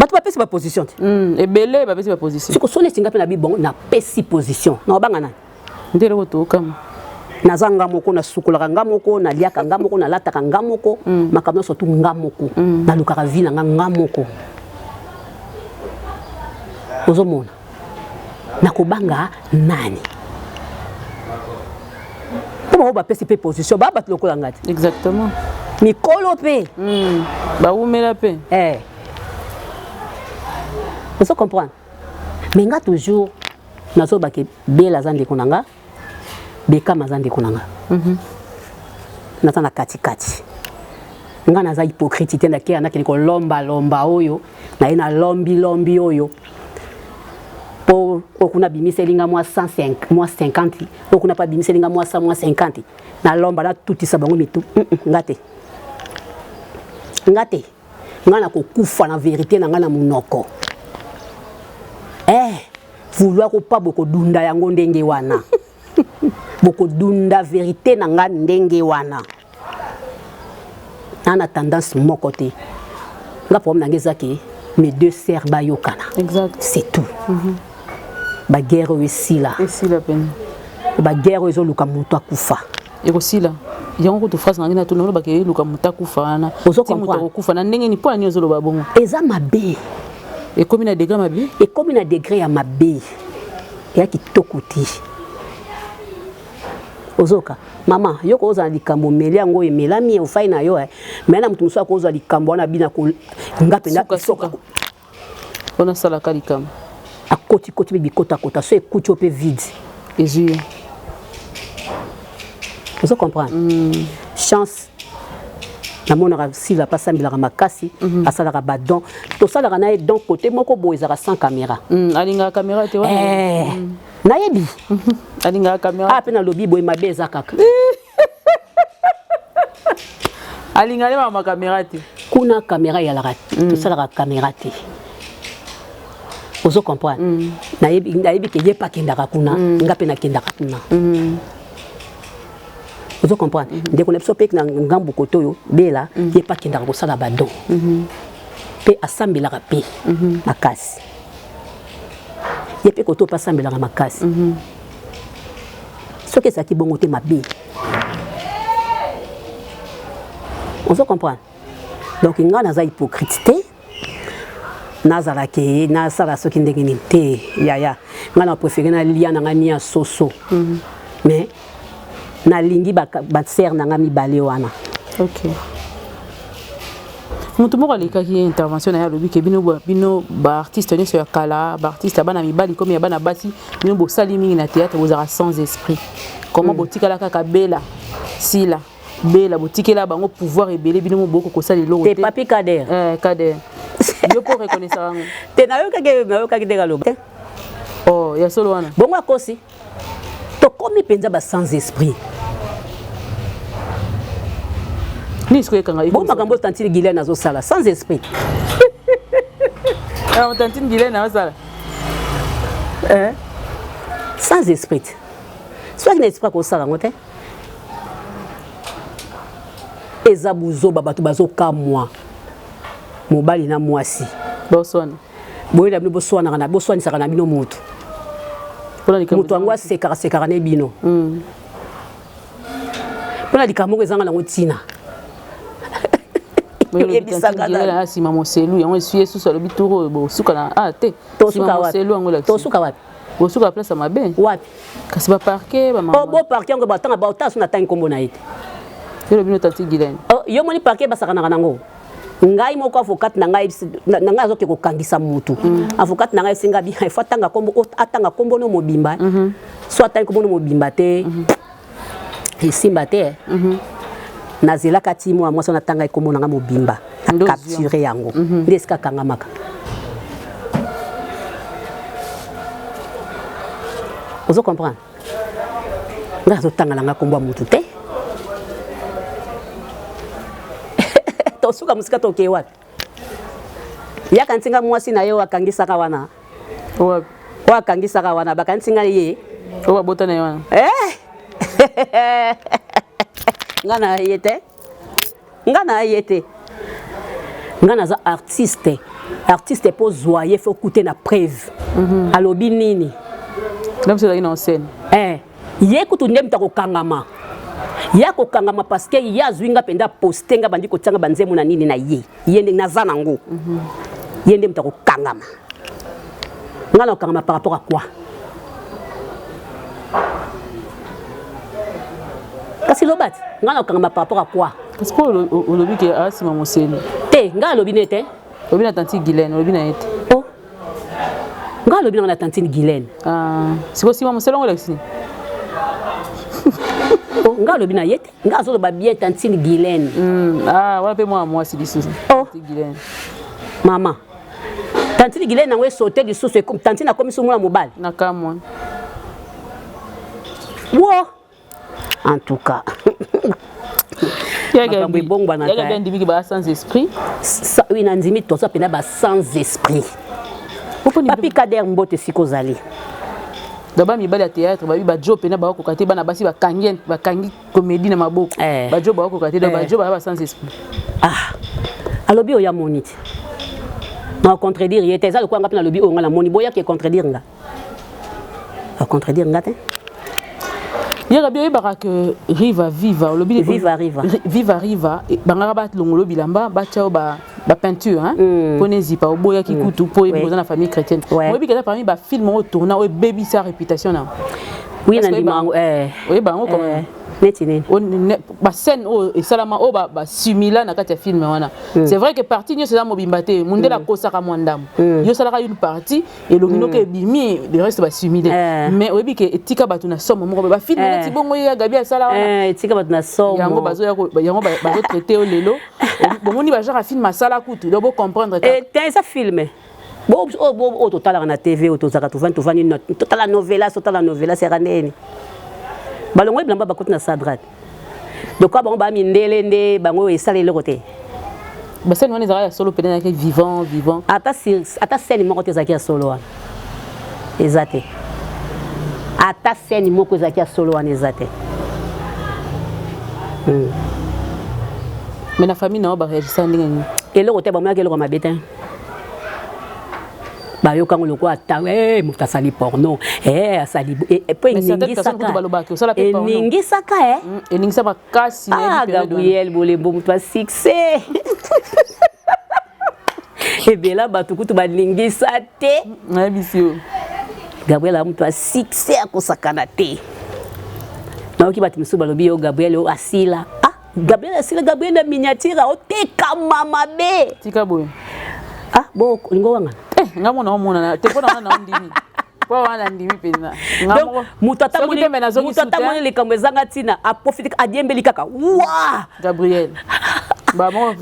bato bapesi baposition te. Ebele bapesi baposition. Siko so neti nga mpe nabi bon, napesi position, nakobanga nani? Nde eloko tokama. Naza nga moko, nasukolaka nga moko, naliaka nga moko, nalataka nga moko, makambo nyonso tu nga moko. Nalukaka vie na nga nga moko. Ozomona, nakobanga nani? Mpo bango bapesi mpe position, baa bato lokola nga te. Exactement. Mikolo mpe. Bawumela mpe. Eh. Ozo comprendre? Mais nga toujours nazobake, Bela aza ndeko na nga, Bekama aza ndeko na nga. Naza na katikati. Nga naza hypocrite te. Nakeya, nakende kolombalomba oyo naye, nalombilombi oyo mpo oyo kuna abimiseli nga mwa 105, mwa 50, oyo kuna mpe abimiseli nga mwa 100, mwa 50, nalomba, natutisa bango mitu. Nga te, nga te. Nga nakokufa na vérité na nga na monoko. Eh, vouloir kopa, bokodunda yango ndenge wana, bokodunda vérité na nga ndenge wana. Na tendance moko te. Nga problème na nga eza ke mes deux sœurs bayokana. Exact. C'est tout. Baguerre oyo esila. Esila pene. Baguerre oyo ezoluka moto akufa. Ekosila yango kutu. Phrase na ngai natuna, olobaka eluka moto akufa wana. Ozo Ti moto comprendre? akokufa na ndenge nini? Mpo na nini ozoloba bongo? Eza mabe. Ekomi na degré mabe. Ekomi na degré ya mabe, eya kitoko te. Ozoka mama, yo kozala likambo omeli yango, emelami, ofai na yo, mais na moto mosusu akozwa likambo wana bina nga mpenza. Mpona asalaka likambo. Akotikoti mpe bikotakota, so ekuti yo mpe vide. Ezwi yo. Ozo comprendre? Chance namonaka Sila mpe asambelaka makasi, asalaka badon, tosalaka na ye don côté moko boye, ezalaka sans caméra. Alingaka caméra te wana. Eh, nayebi. Alingaka caméra. Ah, mpe nalobi boye, mabe eza kaka. Alingaka nde mama caméra te. Kuna caméra eyalaka, tosalaka caméra te, ozo comprendre? Nayebi, nayebi ke ye mpe akendaka kuna, nga mpe nakendaka kuna, ozo comprendre? Ndeko na biso mpe na ngambu kote oyo bela, ye mpe akendaka kosala badon, mpe asambelaka mpe makasi, ye mpe kote oyo mpe asambelaka makasi. Soki ezalaki bongo te, mabe, ozo comprendre? Donc ngai naza hypocrite te, nazalaki nasala soki ndenge nini te. Yaya, ngai na préféré nalia na ngai ni ya soso, mais nalingi basere na ngai mibale wana. Ok, moto moko alekaki intervention na ye, alobi ke bino baartiste nyonso ya kala, baartiste ya bana mibali komi ya bana basi, bino bosali mingi na théâtre, bozalaka sans esprit. Comment botikala kaka Bela, Sila, Bela, botikela bango pouvoir ebele, bino mo boko kosala eloko te? Papi Kader. Eh, Kader, yo mpo reconnaissaka yango? Te, nayokaki ndenge aloba. Oh, ya solo wana. Bongo akosi? Tokomi mpenza ba sans esprit. Nini sikoyo ekanga? Bo makambo tantine Guylaine azosala, sans esprit. Tantine Guylaine azosala? Eh? Sans esprit. Soki na esprit, akosala yango te. Eza buzoba, bato bazokamwa, mobali na mwasi. Boswana. Boyela bino, boswanaka na boswanisaka na bino, motu moto yango asekaka sekaka na bino mpona likambo moko ezanga nango ntina. Yebisaka nsima moselu yango esui ye susu, alobi tour oyo bosuka na a te. Moselu yango tosuka wapi? Bosuka place ya mabe. Wapi? Kasi baparquet. Bo parquet yango batanga baotala so natangi nkombo na ye te. Yo bino tantine Guylaine. Yo moni parquet basakanaka nango. Ngai moko, avocate na ngai, na ngai azoke kokangisa mutu. Avocate na ngai esenga bi il faut atanga kombo, atanga kombo no mobimba. So atangi kombo no mobimba te, esimba te. Nazelaka ti mwana mwasi wana atanga ekombo na ngai mobimba, na capture yango nde esika akangamaka. Ozo comprendre? Ngai azotanga na ngai kombo ya mutu te. Tosuka mosika, tokee wapi? Yaka ntinga mwasi na ye oyo akangisaka wana, oyo akangisaka wana, bakanisi ngai ye. Oyo babota na ye wana? Eh! Nga na ye te, nga na ye te. Nga naza artiste. Artiste mpo zwa ye, faut kute na preuve. Alobi nini? Na biso ezalaki na scène. Eh, ye kutu nde moto akokangama, ye akokangama parce que ye azwi nga mpenza, poste nga, bandi kotianga banzembo na nini na ye. Ye nde naza nango, ye nde moto akokangama. Nga na kokangama par rapport à quoi? Kasi loba ti, nga na kokangama par rapport à quoi? Kasi mpo olobi ke asima moselu. Te, nga alobi ne te. Olobi na tantine Guylaine, olobi na ye te. Oh, nga alobi nanga na tantine Guylaine. Sikoyo nsima moselu yango elakisi? Oh, nga alobi na ye te, nga azoloba bien tantine Guylaine. Ah, wana mpe mwana mwasi lisusu. Oh. Guylaine. Mama, tantine Guylaine yango esote lisusu, tantine akomisi mwana mobali. Na kamwa. Wo, en tout cas makambo ebongwanaka. Yaka ndimiki ba sans esprit. Oui, na ndimi, toza mpenza ba sans esprit. Papi Kader, mbote esika ozali. Daba mibali ya théâtre babi bajo mpena bakokoka te, bana basi bakangi, bakangi comédie na maboko. Bajo bakokoka te, donc bajo baya ba sans esprit. Ah, alobi oyo amoni te, na contredire ye te. Eza lokola nga mpe nalobi oyo nga namoni, boyaki contredire nga, acontredire nga te. Yaka bi oyebaka ke Riva Viva olobi. Viva Riva. Viva Riva, bangaka balongolo bilamba, batya oyo bapeinture mpona ezipa, oboyaki kutu mpo oyebi oza na famille chrétienne. Oyebi keza parmi bafilm oyo tourna oyo ebebisa réputation na Oui, nandima yango. Oyeba yango quand même? Neti nini? Bascène oyo esalama, oyo basimula na kati ya film wana, c'est vrai que partie nyonso eza mobimba te. Mundele akosaka mwa ndambo. Yo osalaka une partie, elongi noki ebimi, le reste basimule. Mais oyebi ke etika bato na somo moko, bafilm neti bongo ye ya Gabi asala wana. Etika bato na somo. Yango bazoya, yango bazotraite yo lelo. Bomoni bagenre ya film asala kutu, donc bocomprendre. Te, eza film oyo totalaka na TV, oyo tozalaka, tovandi, tovandi, totala novelas, totala novelas yaka ndeni. Balongo bilamba, bakoti na sadrate. Donc bango bamindele nde bango esala eloko te. Bascène wana ezalaka ya solo pene, ezalaki vivant vivant? Ata scène moko te ezalaki ya solo wana, eza te. Ata scène moko ezalaki ya solo wana eza te. Mais na famille na yo, baréagisa ndenge nini? Eloko te, bamonaki eloko mabe te. Bayokango lokola ata moto asali porno, asali po eningisaka, eningisaka. Eningisa makasi. Ah, Gabriel Bolembo, moto ya succès ebela, bato kutu baningisa te. Nayebisi yo. Gabriel aza moto ya succès, akosakana te. Nayoki bato mosusu balobi yo Gabriel oyo asila. Ah, Gabriel asila? Gabriel na miniature aotekama mabe. Tika boye. Ah bo, olingo wangana. Nga mona omonana te, mpo na nga na ondimi, mpo wana ndimi mpenza. Moto atamoni likambo ezanga ntina, aprofite, adiembeli kaka wa Gabriel.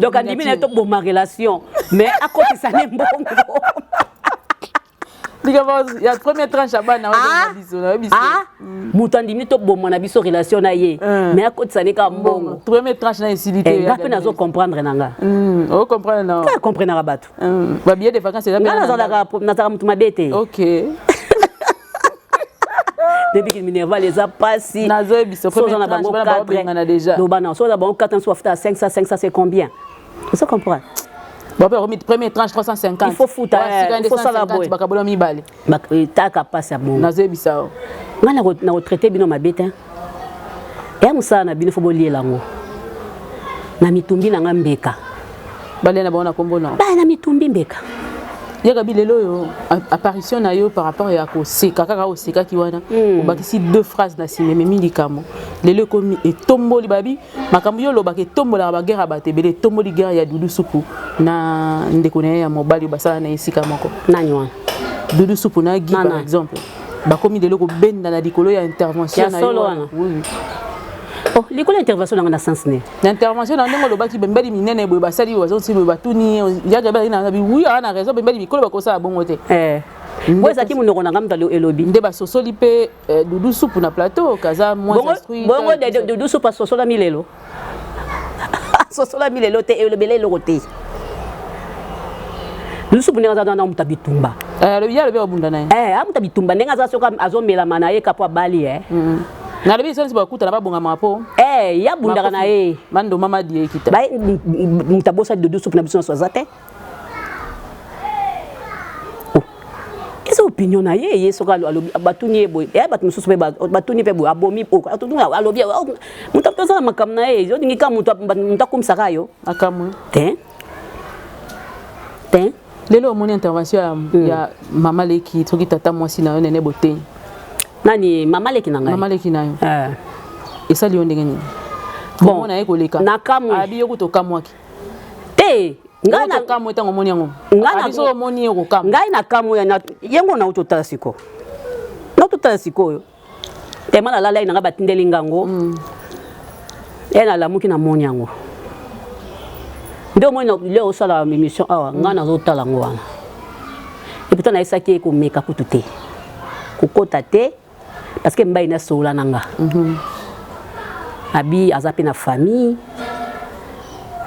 Donc andimi na ye toboma relation, mais akotisa ne mbongo. Likambo ya première tranche ya bana biso, nayebi. Moto andimi toboma na biso relation na ye, mais akotisa ne kaka mbongo. Première tranche na esili te. Nga mpe nazo comprendre na nga. Ocomprendre na Ka comprenaka bato. Babillet de vacances eza. Nga nazalaka moto mabe te. Depuis minerval eza pasi. Nazoyebisa. Oza na bango 4, loba na so oza bango 4, so bafuta 500 500, c'est combien? Ozo comprendre? Bape bakomi première tranche 350. Il faut futa, il faut sala boye. Bakabola mibale. Taka pasi ya bongo. Nazoyebisa yo. Nga na kotraite bino mabe te. Eya mosala na bino, fo boliela yango na mitumbi na nga mbeka. Balia na bango na nkombo na Baya na mitumbi mbeka. Yaka bi lelo oyo apparition na yo par rapport ya koseka kaka osekaki wana, obakisi deux phrases na nsima, ememi likambo. Lelo ekomi etomboli babi makambo yo olobaka etombolaka baguerre ya bato ebele. Etomboli guerre ya Dudu Supu na ndeko na ye ya mobali oyo basala na ye esika moko. Nani wana? Dudu Supu na Guy, par exemple, bakomi lelo kobenda na likolo ya intervention na yo wana. Oh, likolo ya intervention nanga na sens ne? Na intervention na ndenge olobaki bamibali minene boye basali, bazonsi boye, batuni yaka bazali na bi wi aza na raison, bamibali mikolo bakosala bongo te. Bo ezalaki monoko na nga moto elobi. Nde basosoli mpe Dudu Supu na plateau kaza moins instruit. Bongo Dudu Supu asosolami lelo? Asosolami lelo te, elobela eloko te. Dudu Supu ndenge aza na moto bitumba. Ye alobi abunda na ye. Amuta bitumba ndenge aza, soki azomelama na ye kapo abali. Nalobi esali bakutana, babongamaka mpo ye abundaka na ye. Mandoma madi ekita. Moto abosali Dudu Supu na biso nyonso aza te. Eza opinion na ye. Ye soki alobi, batuni ye boye, eya bato mosusu mpe batuni mpe boye, abomi, alobi moto aza na makambo na ye. Olingi kaka moto akumisaka yo. Akamwe. Te te. Lelo omoni intervention ya mama leki, soki tata mwasi na yo Nene Botei. Nani? Mama leki na ngai? Mama leki na yo. Esali yo ndenge nini? Bon, na ye koleka. Nakamwe. Abi yo kuta okamwaki. Te. Ngai nakamwe ntango omoni yango. Biso omoni ye kokamwa. Ngai nakamwe yango. Nauti otala sikoyo, nauti otala sikoyo tema nalalai na ngai, batindeli ngango e nalamuki, namoni yango. Nde omoni le osala émission awa, ngai nazotala yango wana. Et pourtant nayesaki ye komeka kutu te, kokota te, parce que mbai nasola na nga. Abi aza mpe na famille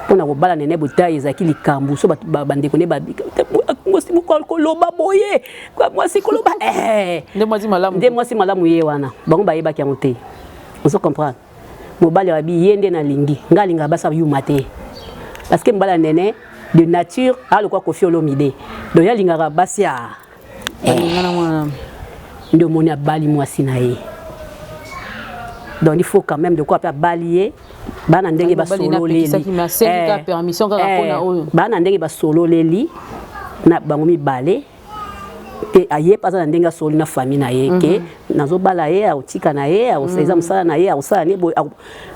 mpona kobala Nene Botai, ezalaki likambo so bandeko ne mwasi moko koloba boye, mwasi koloba. Nde mwasi malamu. Nde mwasi malamu ye wana. Bango bayebaki yango te. Ozo comprendre? Mobali abi ye nde nalingi, ngai alingaka basa yuma te, parce que mobali ya Nene de nature alokwa Kofi Olomide, donc ye alingaka basi ya nde omoni abali mwasi na ye. Donc il faut quand même de quoi mpe abali ye, bana ndenge basololeli, bana ndenge basololeli na bango mibale. Mpe aye mpe aza na ndenge asoli na famille na ye ke nazobala ye, akotika na ye, eza mosala na ye, akosala ne boye.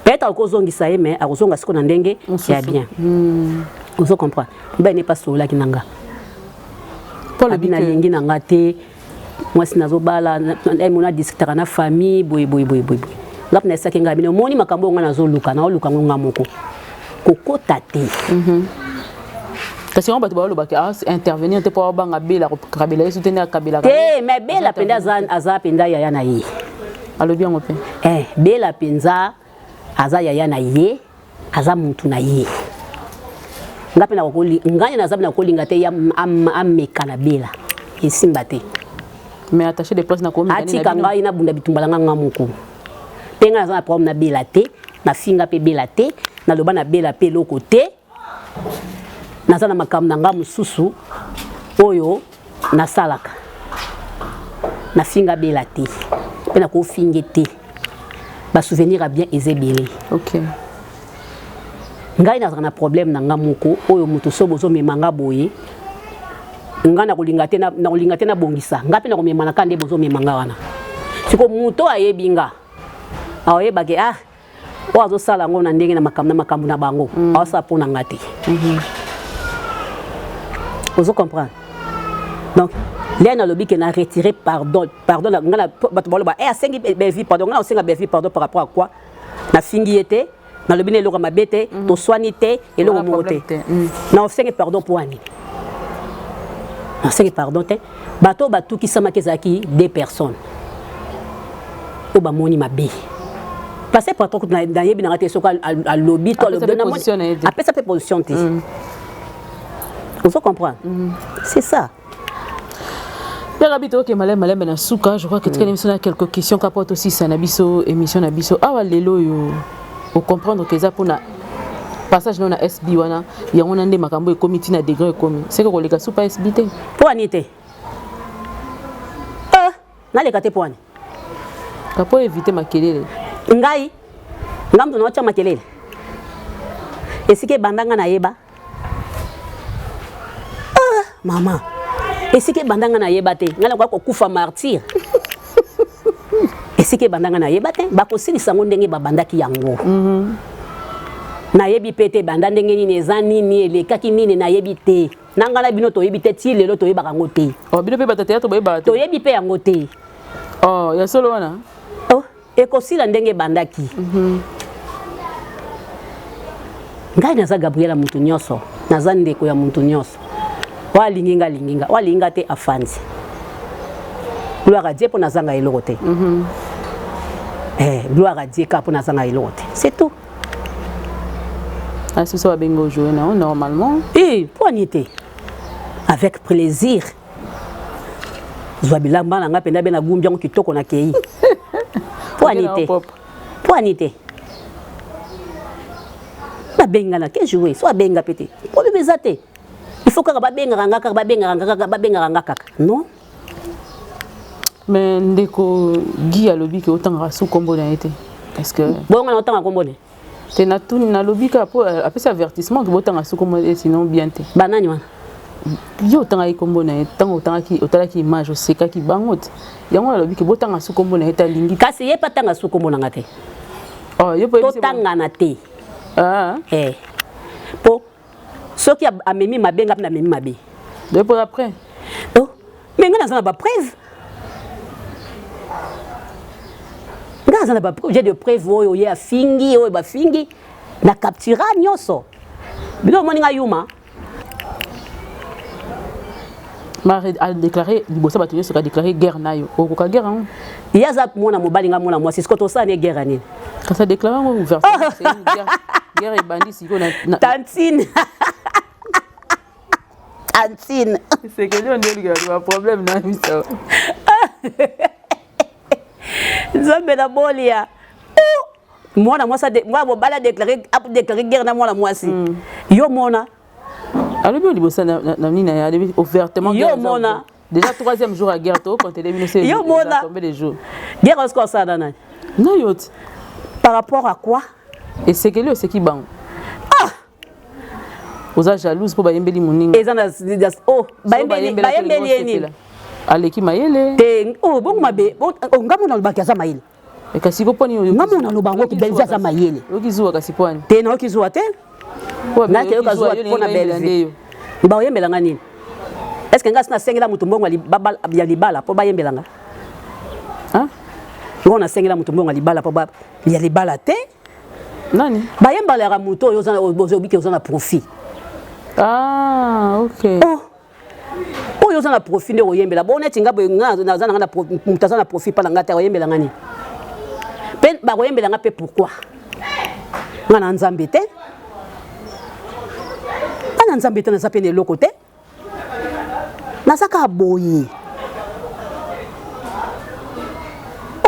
Peut-être akozongisa ye, mais akozonga sikoyo na ndenge ya bien. Ozo comprendre? Mobali ne mpe asololaki na nga. Abi nalingi na nga te mwasi nazobala, mona discutaka na famille boye boye boye boye. Nga mpe nayesaki ngai bino, omoni makambo oyo nga nazoluka, naoluka ngo nga moko, kokota te. Kasi yango bato balobaki intervenir te mpo abanga Bela, akabela ye so te nde akabelaka. Te, mais Bela mpenza aza mpenza yaya na ye. Alobi yango mpe. Eh, Bela mpenza aza yaya na ye, aza mutu na ye. Nga mpe ngai naza mpe nakolinga te ameka na Bela, esimba te. Mais attaché de presse na atika ngai nabunda bitumba na nga nga moko. Mpe ngai naza na problème na Bela te, nafinga mpe Bela te, naloba na Bela mpe eloko te. Naza na makambo na nga mosusu oyo nasalaka, nafinga Bela te mpe nakofinge te. Basouvenir ya bien eza ebele. Ngai nazalaka na problème na nga moko oyo moto so bozomema nga boye, nga nakolinga te, nakolinga te nabongisa nga mpe nakomema na ka nde bozomema nga wana. Siko moto ayebi nga, aoyebake ah, oyo azosala yango na ndenge na makambo na makambo na bango, aosala mpo na nga te. Ozo comprendre? Donc lea nalobi ke na retire pardon, pardon nga. Bato baloba e asengi Belvi pardon. Nga naosenga Belvi pardon par rapport à quoi? Nafingi ye te, nalobi na eloko ya mabe te, toswani te, eloko moko te. Naosengi pardon mpo wani? Nasengi pardon te. Bato oyo batukisamaki ezalaki deux personnes oyo bamoni mabe parce que patron nayebi nanga te soki alobi to apesa mpe position te. Ozo comprendre? C'est ça. Yaka bi toke malembe malembe na suka. Je crois que tikali biso na quelques questions ka po tosisa na biso émission na biso awa lelo oyo. Ocomprendre ke eza mpona passage no na SB wana, yango na nde makambo ekomi ntina degré ekomi seke koleka supa SB te. Mpo ani te, naleka te mpo ani? Ka po éviter makelele. Ngai nga moto naotya makelele? Esika ebanda nga nayeba. Ah, mama, esika ebanda nga nayeba te. Ngai nakoka kokufa martyr. Esika ebanda nga nayeba te. Bakosilisa yango ndenge babandaki yango. Nayebi mpe te ebanda ndenge nini, eza nini, elekaki nini, nayebi te. Na ngai na bino toyebi te, ti lelo toyebaka yango te. Oh, bino mpe bato théâtre boyebaka te? Toyebi mpe yango te. Oh, ya solo wana. Oh, ekosila ndenge ebandaki. Ngai naza Gabriela, motu nyonso, naza ndeko ya motu nyonso. Oyo alingi nga alingi nga, oyo alingi nga te afandi. Gloire à Dieu mpo nazanga eloko te. Eh, gloire à Dieu kaka mpo nazanga eloko te, c'est tout. Asi so babengi ojouer na yo normalement? Eh, mpo ani te, avec plaisir. Zwa bilamba na nga mpenza be nagumbi yango kitoko, nakei. Mpo ani te, mpo ani te? Babenga na ke jouer, so abenga mpe te, problème eza te. Il faut kaka babengaka nga kaka, babengaka nga kaka, babengaka nga kaka? Non. Mais ndeko Guy alobi ke otangaka su nkombo na ye te, est ce que Bongo na otanga nkombo ne? Te, natuni, nalobi kaka mpo apesi avertissement ke botanga su nkombo ye, sinon bien te. Banani wana? Yo otangaki nkombo na ye ntango otangaki, otalaki image, osekaki bango te. Yango nalobi ke botanga su nkombo na ye te, alingi. Kasi ye mpe atanga su nkombo na nga te. Oh, yo mpo Totangana te. Ah. Eh. Po soki amemi mabe, nga mpe namemi mabe. Yo mpo après. Oh, mais nga naza na bapreuve, nga naza na bapreuve, j'ai de preuve oyo ye afingi, oyo bafingi na captura nyonso. Bino omoni nga yuma? Ma adéclaré liboso bato nyonso, adéclaré guerre na yo. Okoka guerre yango? Ye aza mwana mobali, nga mwana mwasi. Siko tosala ne guerre ya nini? Kasi adéclaré yango ouvertement, c'est une guerre. Guerre ebandi sikoyo na Tantine, tantine. Sekeli oyo nde olingaka baproblème na biso. Nzambe na bolia, mwana mwasi, mwana mobali adéclaré guerre na mwana mwasi, yo mona. Alobi oyo liboso na nini na ye, alobi ouvertement. Yo mona. Déjà troisième jour ya guerre, tokontele bino se. Yo mona. Combien de jours? Guerre osiko osala nani? Na yo ti. Par rapport à quoi? Esekeli, oseki bango. Ah! Oza jalouse mpo bayembeli moninga. Eza na oh, bayembeli ye nini? Aleki mayele. Te, oh bongo mabe, oh ngambo nalobaki aza mayele. Eh, kasi ko poni oyo. Ngambo naloba yango ki Bellevue aza mayele. Oyoki zuwa kasi pwani. Te nayoki zuwa te. Nake yoka zuwa mpo na Bellevue. Baoyembela nga nini? Est-ce que nga sina sengela mutu mbongo ya libala mpo bayembela nga? Hein? Ngo nasengela mutu mbongo ya libala mpo ya libala te. Nani? Bayembalaka moto oyo ozobiki oza na profit. Ah, ok. Oh. Oyo oza na profit nde koyembela. Bon neti nga boye nga naza na moto aza na profit pa na nga te akoyembela nga nini? Mpe bakoyembela nga mpe pourquoi? Nga na Nzambe te. Nga na Nzambe te, naza mpe na eloko te. Naza kaka boye.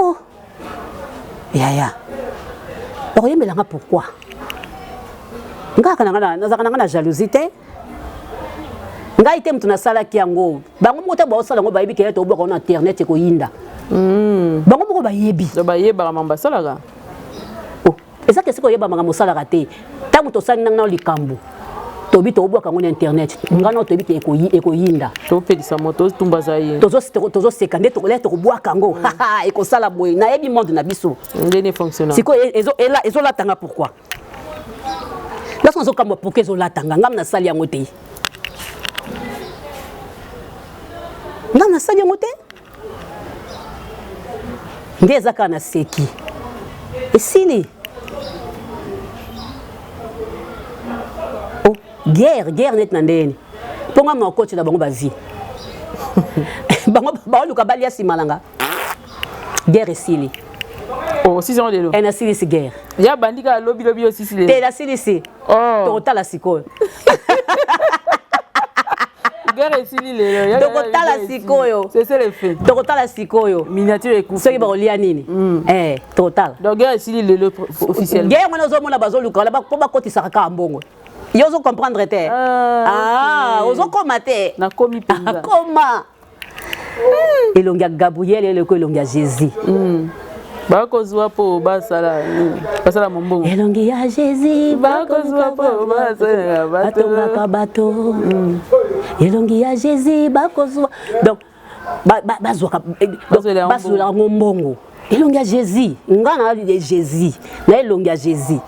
Oh. Yaya. Bakoyembela nga pourquoi? Nga kaka na nazalaka na nga na jalousie te. Ngai te moto nasalaki yango. Bango moko te baosala yango bayebi ke tobwaka na internet ekoyinda. Bango moko bayebi. Bayebaka mambo basalaka. Oh, eza kesi koyeba makambo osalaka te. Ntango tosali nanga likambo tobi tobwaka yango na internet, nga na toyebi ke ekoyinda. Topelisa moto totumba za ye. Tozoseka nde tokolia tokobwaka yango. Ekosala boye, nayebi monde na biso. Ndenge fonctionne. Sikoyo ezolatanga pourquoi? Lorsque nazokamba pourquoi ezolatanga, ngam nasali yango te. Ngam nasali yango te. Nde eza kaka na seki. Esili. Oh, guerre, guerre net na ndeni. Mpo ngam na okotela bango ba vie. Bango baoluka balia nsima na nga. Guerre esili. Oh, sisi yango lelo. Eh, nasilisi guerre. Ya bandi kaka lobi lobi yo sisi lelo. Te nasilisi. Oh. Tokotala sikoyo. Guerre esili lelo. Tokotala sikoyo. C'est le fait. Tokotala sikoyo. Miniature ekufi. Soki bakolia nini? Eh, tokotala. Donc guerre esili lelo officiellement. Guerre wana ozomona bazoluka wana po bakotisaka kaka mbongo. Yo ozo comprendre te. Ah, ozokoma te. Nakomi mpenza. Koma. Elongi ya Gabriel eleko elongi ya Jésus. Bakozwa po basala basala mombongo. Elongi ya Jésus bakozwa po basala bato. Batongaka bato. Elongi ya Jésus bakozwa. Donc bazwaka bazwela yango mbongo. Elongi ya Jésus, nga na Jésus, na elongi ya Jésus.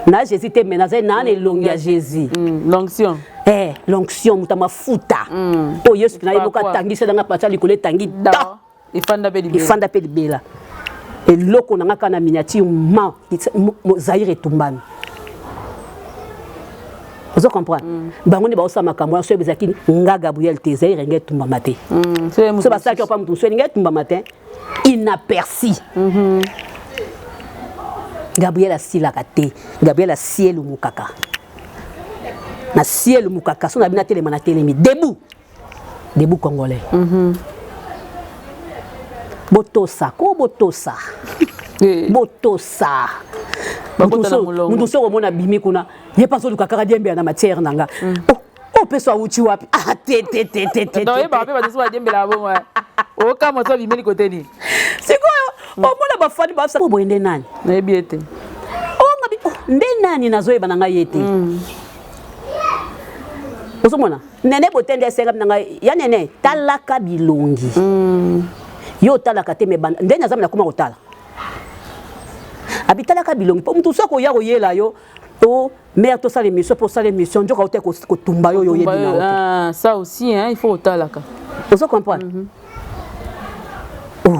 Na Jésus te mais naza na elongi ya Jésus. L'onction. Eh, l'onction muta mafuta. Oh Yesu na yeboka tangisa nga pacha likolo etangi da. Efanda pe libela. Efanda pe libela. Eloko na nga kana miniature ma Zaire etumbami. Ozo comprendre? Bango nde baosala makambo wana soki ezalaki nga Gabriel te, Zaire nge etumbama te. So basalaki opa mutu mosusu elingi etumbama te. Inaperçu. Gabriel asilaka te. Gabriel asielu mukaka. Na sielu mukaka so na bina telema na telemi debout. Debout congolais. Botosa ko botosa. Botosa. Mutu soko mona bimi kuna ye pa zoluka kaka diembe na matière nanga. Oh, oh peso awuti wapi? Ah te te te te te. Non, yeba pe bato so badiembela bongo. Oka moto abimeli kote nini? Sikoyo omona bafani bafisa boye nde nani? Nayebi ye te. Oh ngabi oh, nde nani nazoyeba na ngai ye te. Ozomona nene botende esenga na ngai ya nene talaka bilongi. Yo otalaka te me banda nde nazami nakoma kotala. Abitalaka bilongi po mutu soki oya koyela yo to mère tosala émission po osala émission nzoka ote kotumba yo yo oyebi na yo te. Ah, ça aussi hein, il faut otalaka. Ozo comprendre? Oh.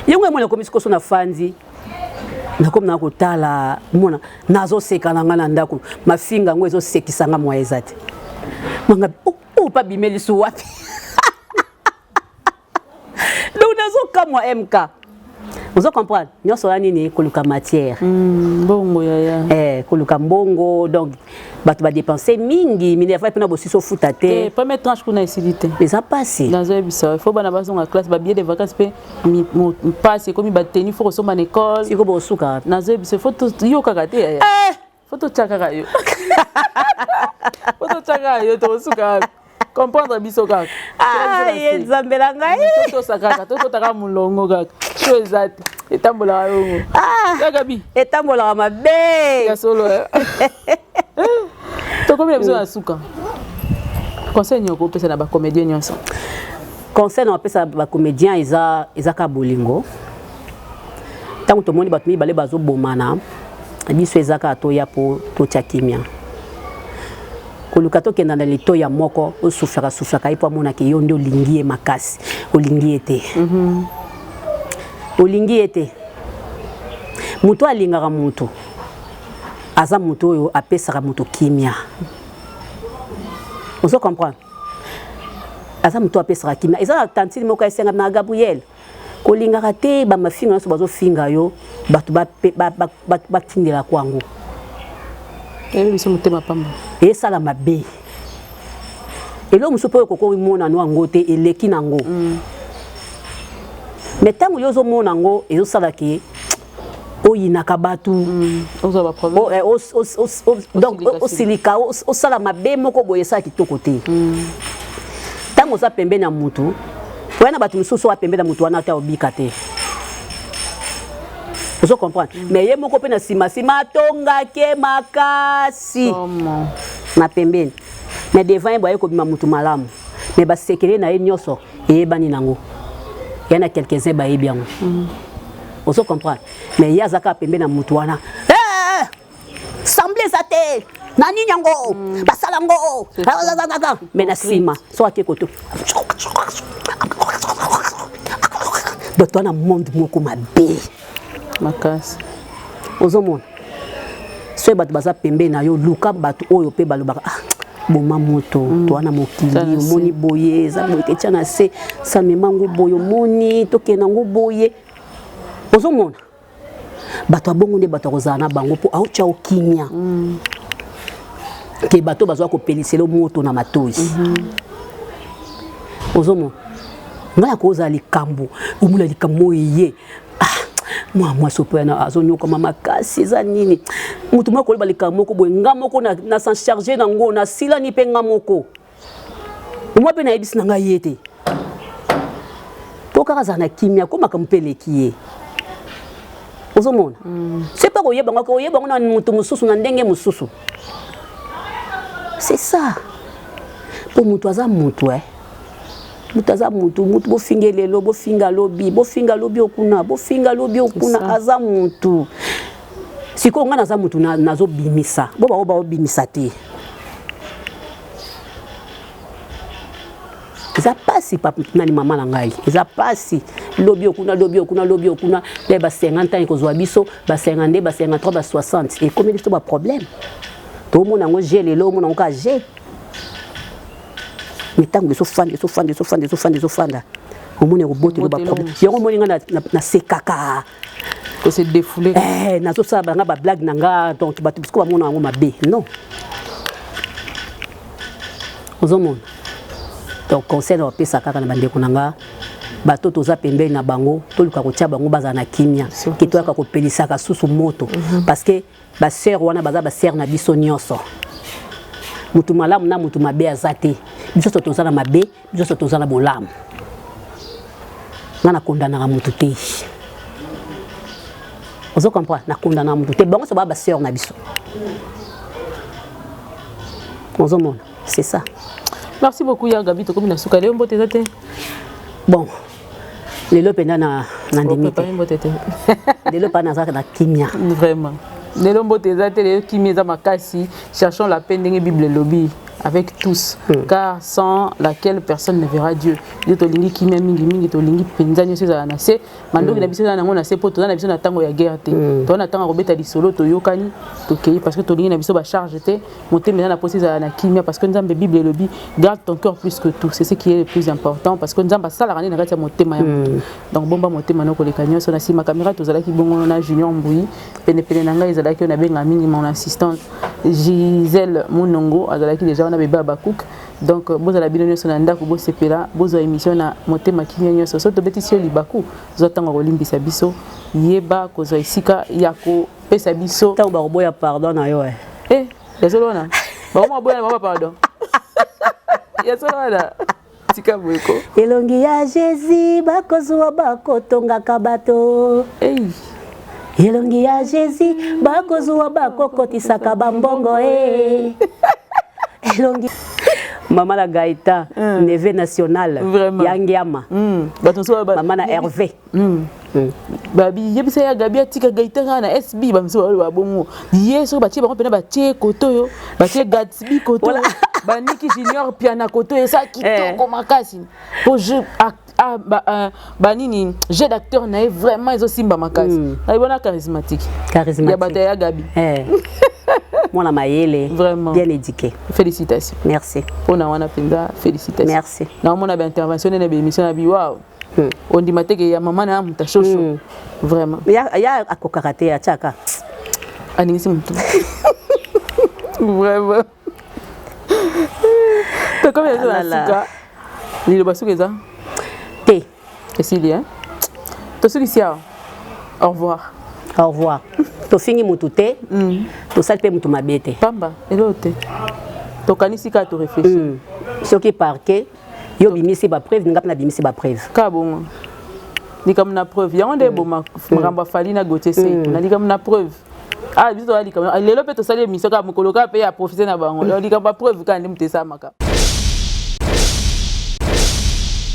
Yango emona ekomi sikoso na fandi nakomi na kotala mona nazoseka na nga na ndako mafinga yango ezosekisa nga mwa eza te manga oh, oh pa bimeli su wapi. Donc nazokamwa MK. Ozo comprendre? Nyonso wana nini koluka matière. Mbongo yaya. Eh, koluka mbongo donc bato ba dépenser mingi minerval pena bosiso futa te. Eh, première tranche kuna esili te. Eza pasi. Nazoyebisa, il faut bana bazonga classe ba billet de vacances pe pasi ekomi ba tenue faut kosomba na école. Siko bosuka. Nazoyebisa, il faut yo kaka te yaya. Eh! Faut totia kaka yo. Faut totia kaka yo tokosuka. Comprendre biso kaka. Ah, ye nzambe na ngai. Totosa kaka, tokotaka molongo kaka. Sho eza te. Etambolaka yongo. Ah, Kaka bi. Etambolaka mabe. Ya solo. Tokomi na biso na suka. Conseil nini okopesa na ba comédien nyonso? Conseil na bapesa bacomédien eza eza kaka bolingo. Ntango tomoni bato mibale bazobomana, biso eza kaka toya mpo totya kimia. Koluka tokenda na litoi ya moko, osuflaka suflaka ye mpo amonaka yo nde olingi ye makasi, olingi ye te. Olingi ye te. Moto alingaka moto aza moto oyo apesaka moto kimia. Ozo comprendre? Aza moto apesaka kimia. Eza na tantine moko esenga na Gabriel, kolingaka te bamafinga nyonso bazofinga yo, bato batindelaka yango. Eyebi biso motema pamba. Esala mabe. Eloko mosusu mpe oyo okoki omona no yango te, eleki nango. Mais ntango yo ozomona yango, ezosala ke oyinaka bato. Ozwa baproblème. Donc osilika, osala mabe moko boye, esala kitoko te. Ntango oza pembeni ya mutu oya na bato mosusu, oya pembeni ya mutu wana te, obika te. Ozo comprendre? Mais ye moko mpe na nsima nsima atongake makasi na pembeni, mais devant ye boye kobima mutu malamu, mais basekele na ye nyonso eyebani nango ya na quelques-uns bayebi yango. Ozo comprendre? Mais ye aza kaka pembeni na mutu wana, eh! Semble eza te na nini yango, basala yango, mais na nsima so ake koto bato wana, monde moko mabe. Makasi. Ozomona, soki bato baza pembeni na yo, luka bato oyo mpe balobaka: "Ah, boma moto toa na mokili." Omoni boye eza boye te, tia na se, samema ngo boye, omoni tokende yango boye. Ozomona bato ya bongo nde bato ya kozala na bango mpo aotya okimia ke bato bazwa kopelisela moto na matoi. Ozomona, ngai akozala likambo, omona likambo oyo eye, ah, mwa mwasi opo yana azonyokama makasi, eza nini? Motu moko koloba likambo moko boye, nga moko na s'en charge nango, nasilani mpe nga moko omwa mpe nayebisi na ngai ye te, mpo kaka azala na kimia, ko makambo mpe eleki ye. Ozomona, se mpe koyeba ngo, koyeba ngo na moto mosusu na ndenge mosusu, c'est ça. Mpo moto aza motu, eh. Moto aza motu, motu bofinga lelo, bofinga lobi, bofinga lobi okuna, bofinga lobi okuna, aza motu. Sikoyo ngai naza motu, nazobimisa bo bango baobimisa te. Eza pasi nani, mama na ngai, eza pasi. Lobi okuna, lobi okuna, lobi okuna, le ba 50 ans ekozwa biso, ba 52, ba 53, ba 60, ekomi biso baproblème. Tomona yango je lelo, omona yango kaka je, mais ntango ezofanda, ezofanda, ezofanda, ezofanda, ezofanda, omoni ekobotelo baproblème. Yango omoni ngai nasekaka. Kose défouler. Eh, nazosala banga bablague na nga, donc bato bisiko bamona yango mabe. Non, ozomona. Donc conseil na bapesa kaka na bandeko na nga, bato toza pembeni na bango, toluka kotia bango bazala na kimia, ke toyaka kopelisaka susu moto, parce que basœur wana baza basœur na biso nyonso. Mutu malamu na mutu mabe aza te. Biso nyonso toza na mabe, biso nyonso toza na bolamu. Nga nakondanaka mutu te. Ozo comprendre? Nakondanaka mutu te. Bango nyonso baa basœur na biso. Ozomona, c'est ça. Merci beaucoup ya Gabi. Tokomi na suka. Lelo mbote eza te? Bon, lelo mpenza na nandimi te. Mbote te. Lelo mpa nazalaka na kimia. Vraiment, lelo mbote eza te. Lelo kimia eza makasi. Cherchons la paix ndenge Bible elobi, avec tous, car sans laquelle personne ne verra Dieu. Yo tolingi kimia mingi mingi, tolingi mpenza nyonso ezala na se. Mandoki na biso eza nango na se, mpo toza na biso na ntango ya guerre te. Toza na ntango ya kobeta lisolo, toyokani, tokei, parce que tolingi na biso bacharge te. Motema eza na posa ezala na kimia, parce que Nzambe, Bible elobi: "Garde ton cœur plus que tout, c'est ce qui est le plus important", parce que Nzambe asalaka nde na kati ya motema ya moto. Donc bomba motema no koleka nyonso. Na nsima caméra tozalaki bongo na Junior Mbui, penepene na ngai ezalaki oyo nabenga mingi mon assistante Gisèle Monongo, azalaki déjà wana, bebe ya bacook. Donc bozala bino nyonso na ndako, bosepela, bozwa émission na motema kimia nyonso. So tobetisi yo libaku, zwa ntango ya kolimbisa biso, yeba kozwa esika ya kopesa biso. Ntango bakoboya pardon na yo, eh. Eh, ya solo wana, bakoma boya na bango pardon ya solo wana, tika boye ko. Elongi ya Jésus bakozwa, bakotongaka bato. Hey. Elongi ya Jésus bakozwa, bakokotisaka bambongo e. Elongi. Mama na Gaëtan, neveu national. Vraiment. Ya Ngiama. Bato mosusu Mama na Hervé. Babi yebisa ya Gabi atika Gaëtan kaka na SB. Bamosusu baloba bongo, ye soki batie bango mpena, batie koto oyo, batie Gatsby koto oyo, baniki Junior Piana koto oyo, eza kitoko makasi po jeu banini, jeu d'acteur na ye vraiment ezosimba makasi. Nayebona charismatique ya Charismatique. Bato ya Gabi. Mwana mayele. Vraiment. Bien éduqué. Félicitations. Merci. Mpona wana mpenza, félicitations. Merci. Naomona baintervention nene, baémission na bi, wow, ondima teke ya mama na ya moto ashosho vraiment. Ya akokaka te, atiaka. Aningisi motu vraiment. Tokomi eza na Alala. suka. Liloba suka eza? Te. Esili, hein? Tosukisi awa, au revoir. Au revoir. Tofingi mutu te, tosali mpe mutu mabe te. Pamba eloko te, tokanisi kaka, toréfléchir. Soki parquet yo bimisi bapreuve, nga mpe nabimisi bapreuve. Kaka bongo, likambo na preuve yango nde eboma makambo. Afali na Gautier Sey na likambo na preuve. Ah, biso toza likambo lelo mpe tosali émission kaka mokolo kaka mpe ya profite na bango. Donc likambo ya preuve kaka nde moto esalamaka.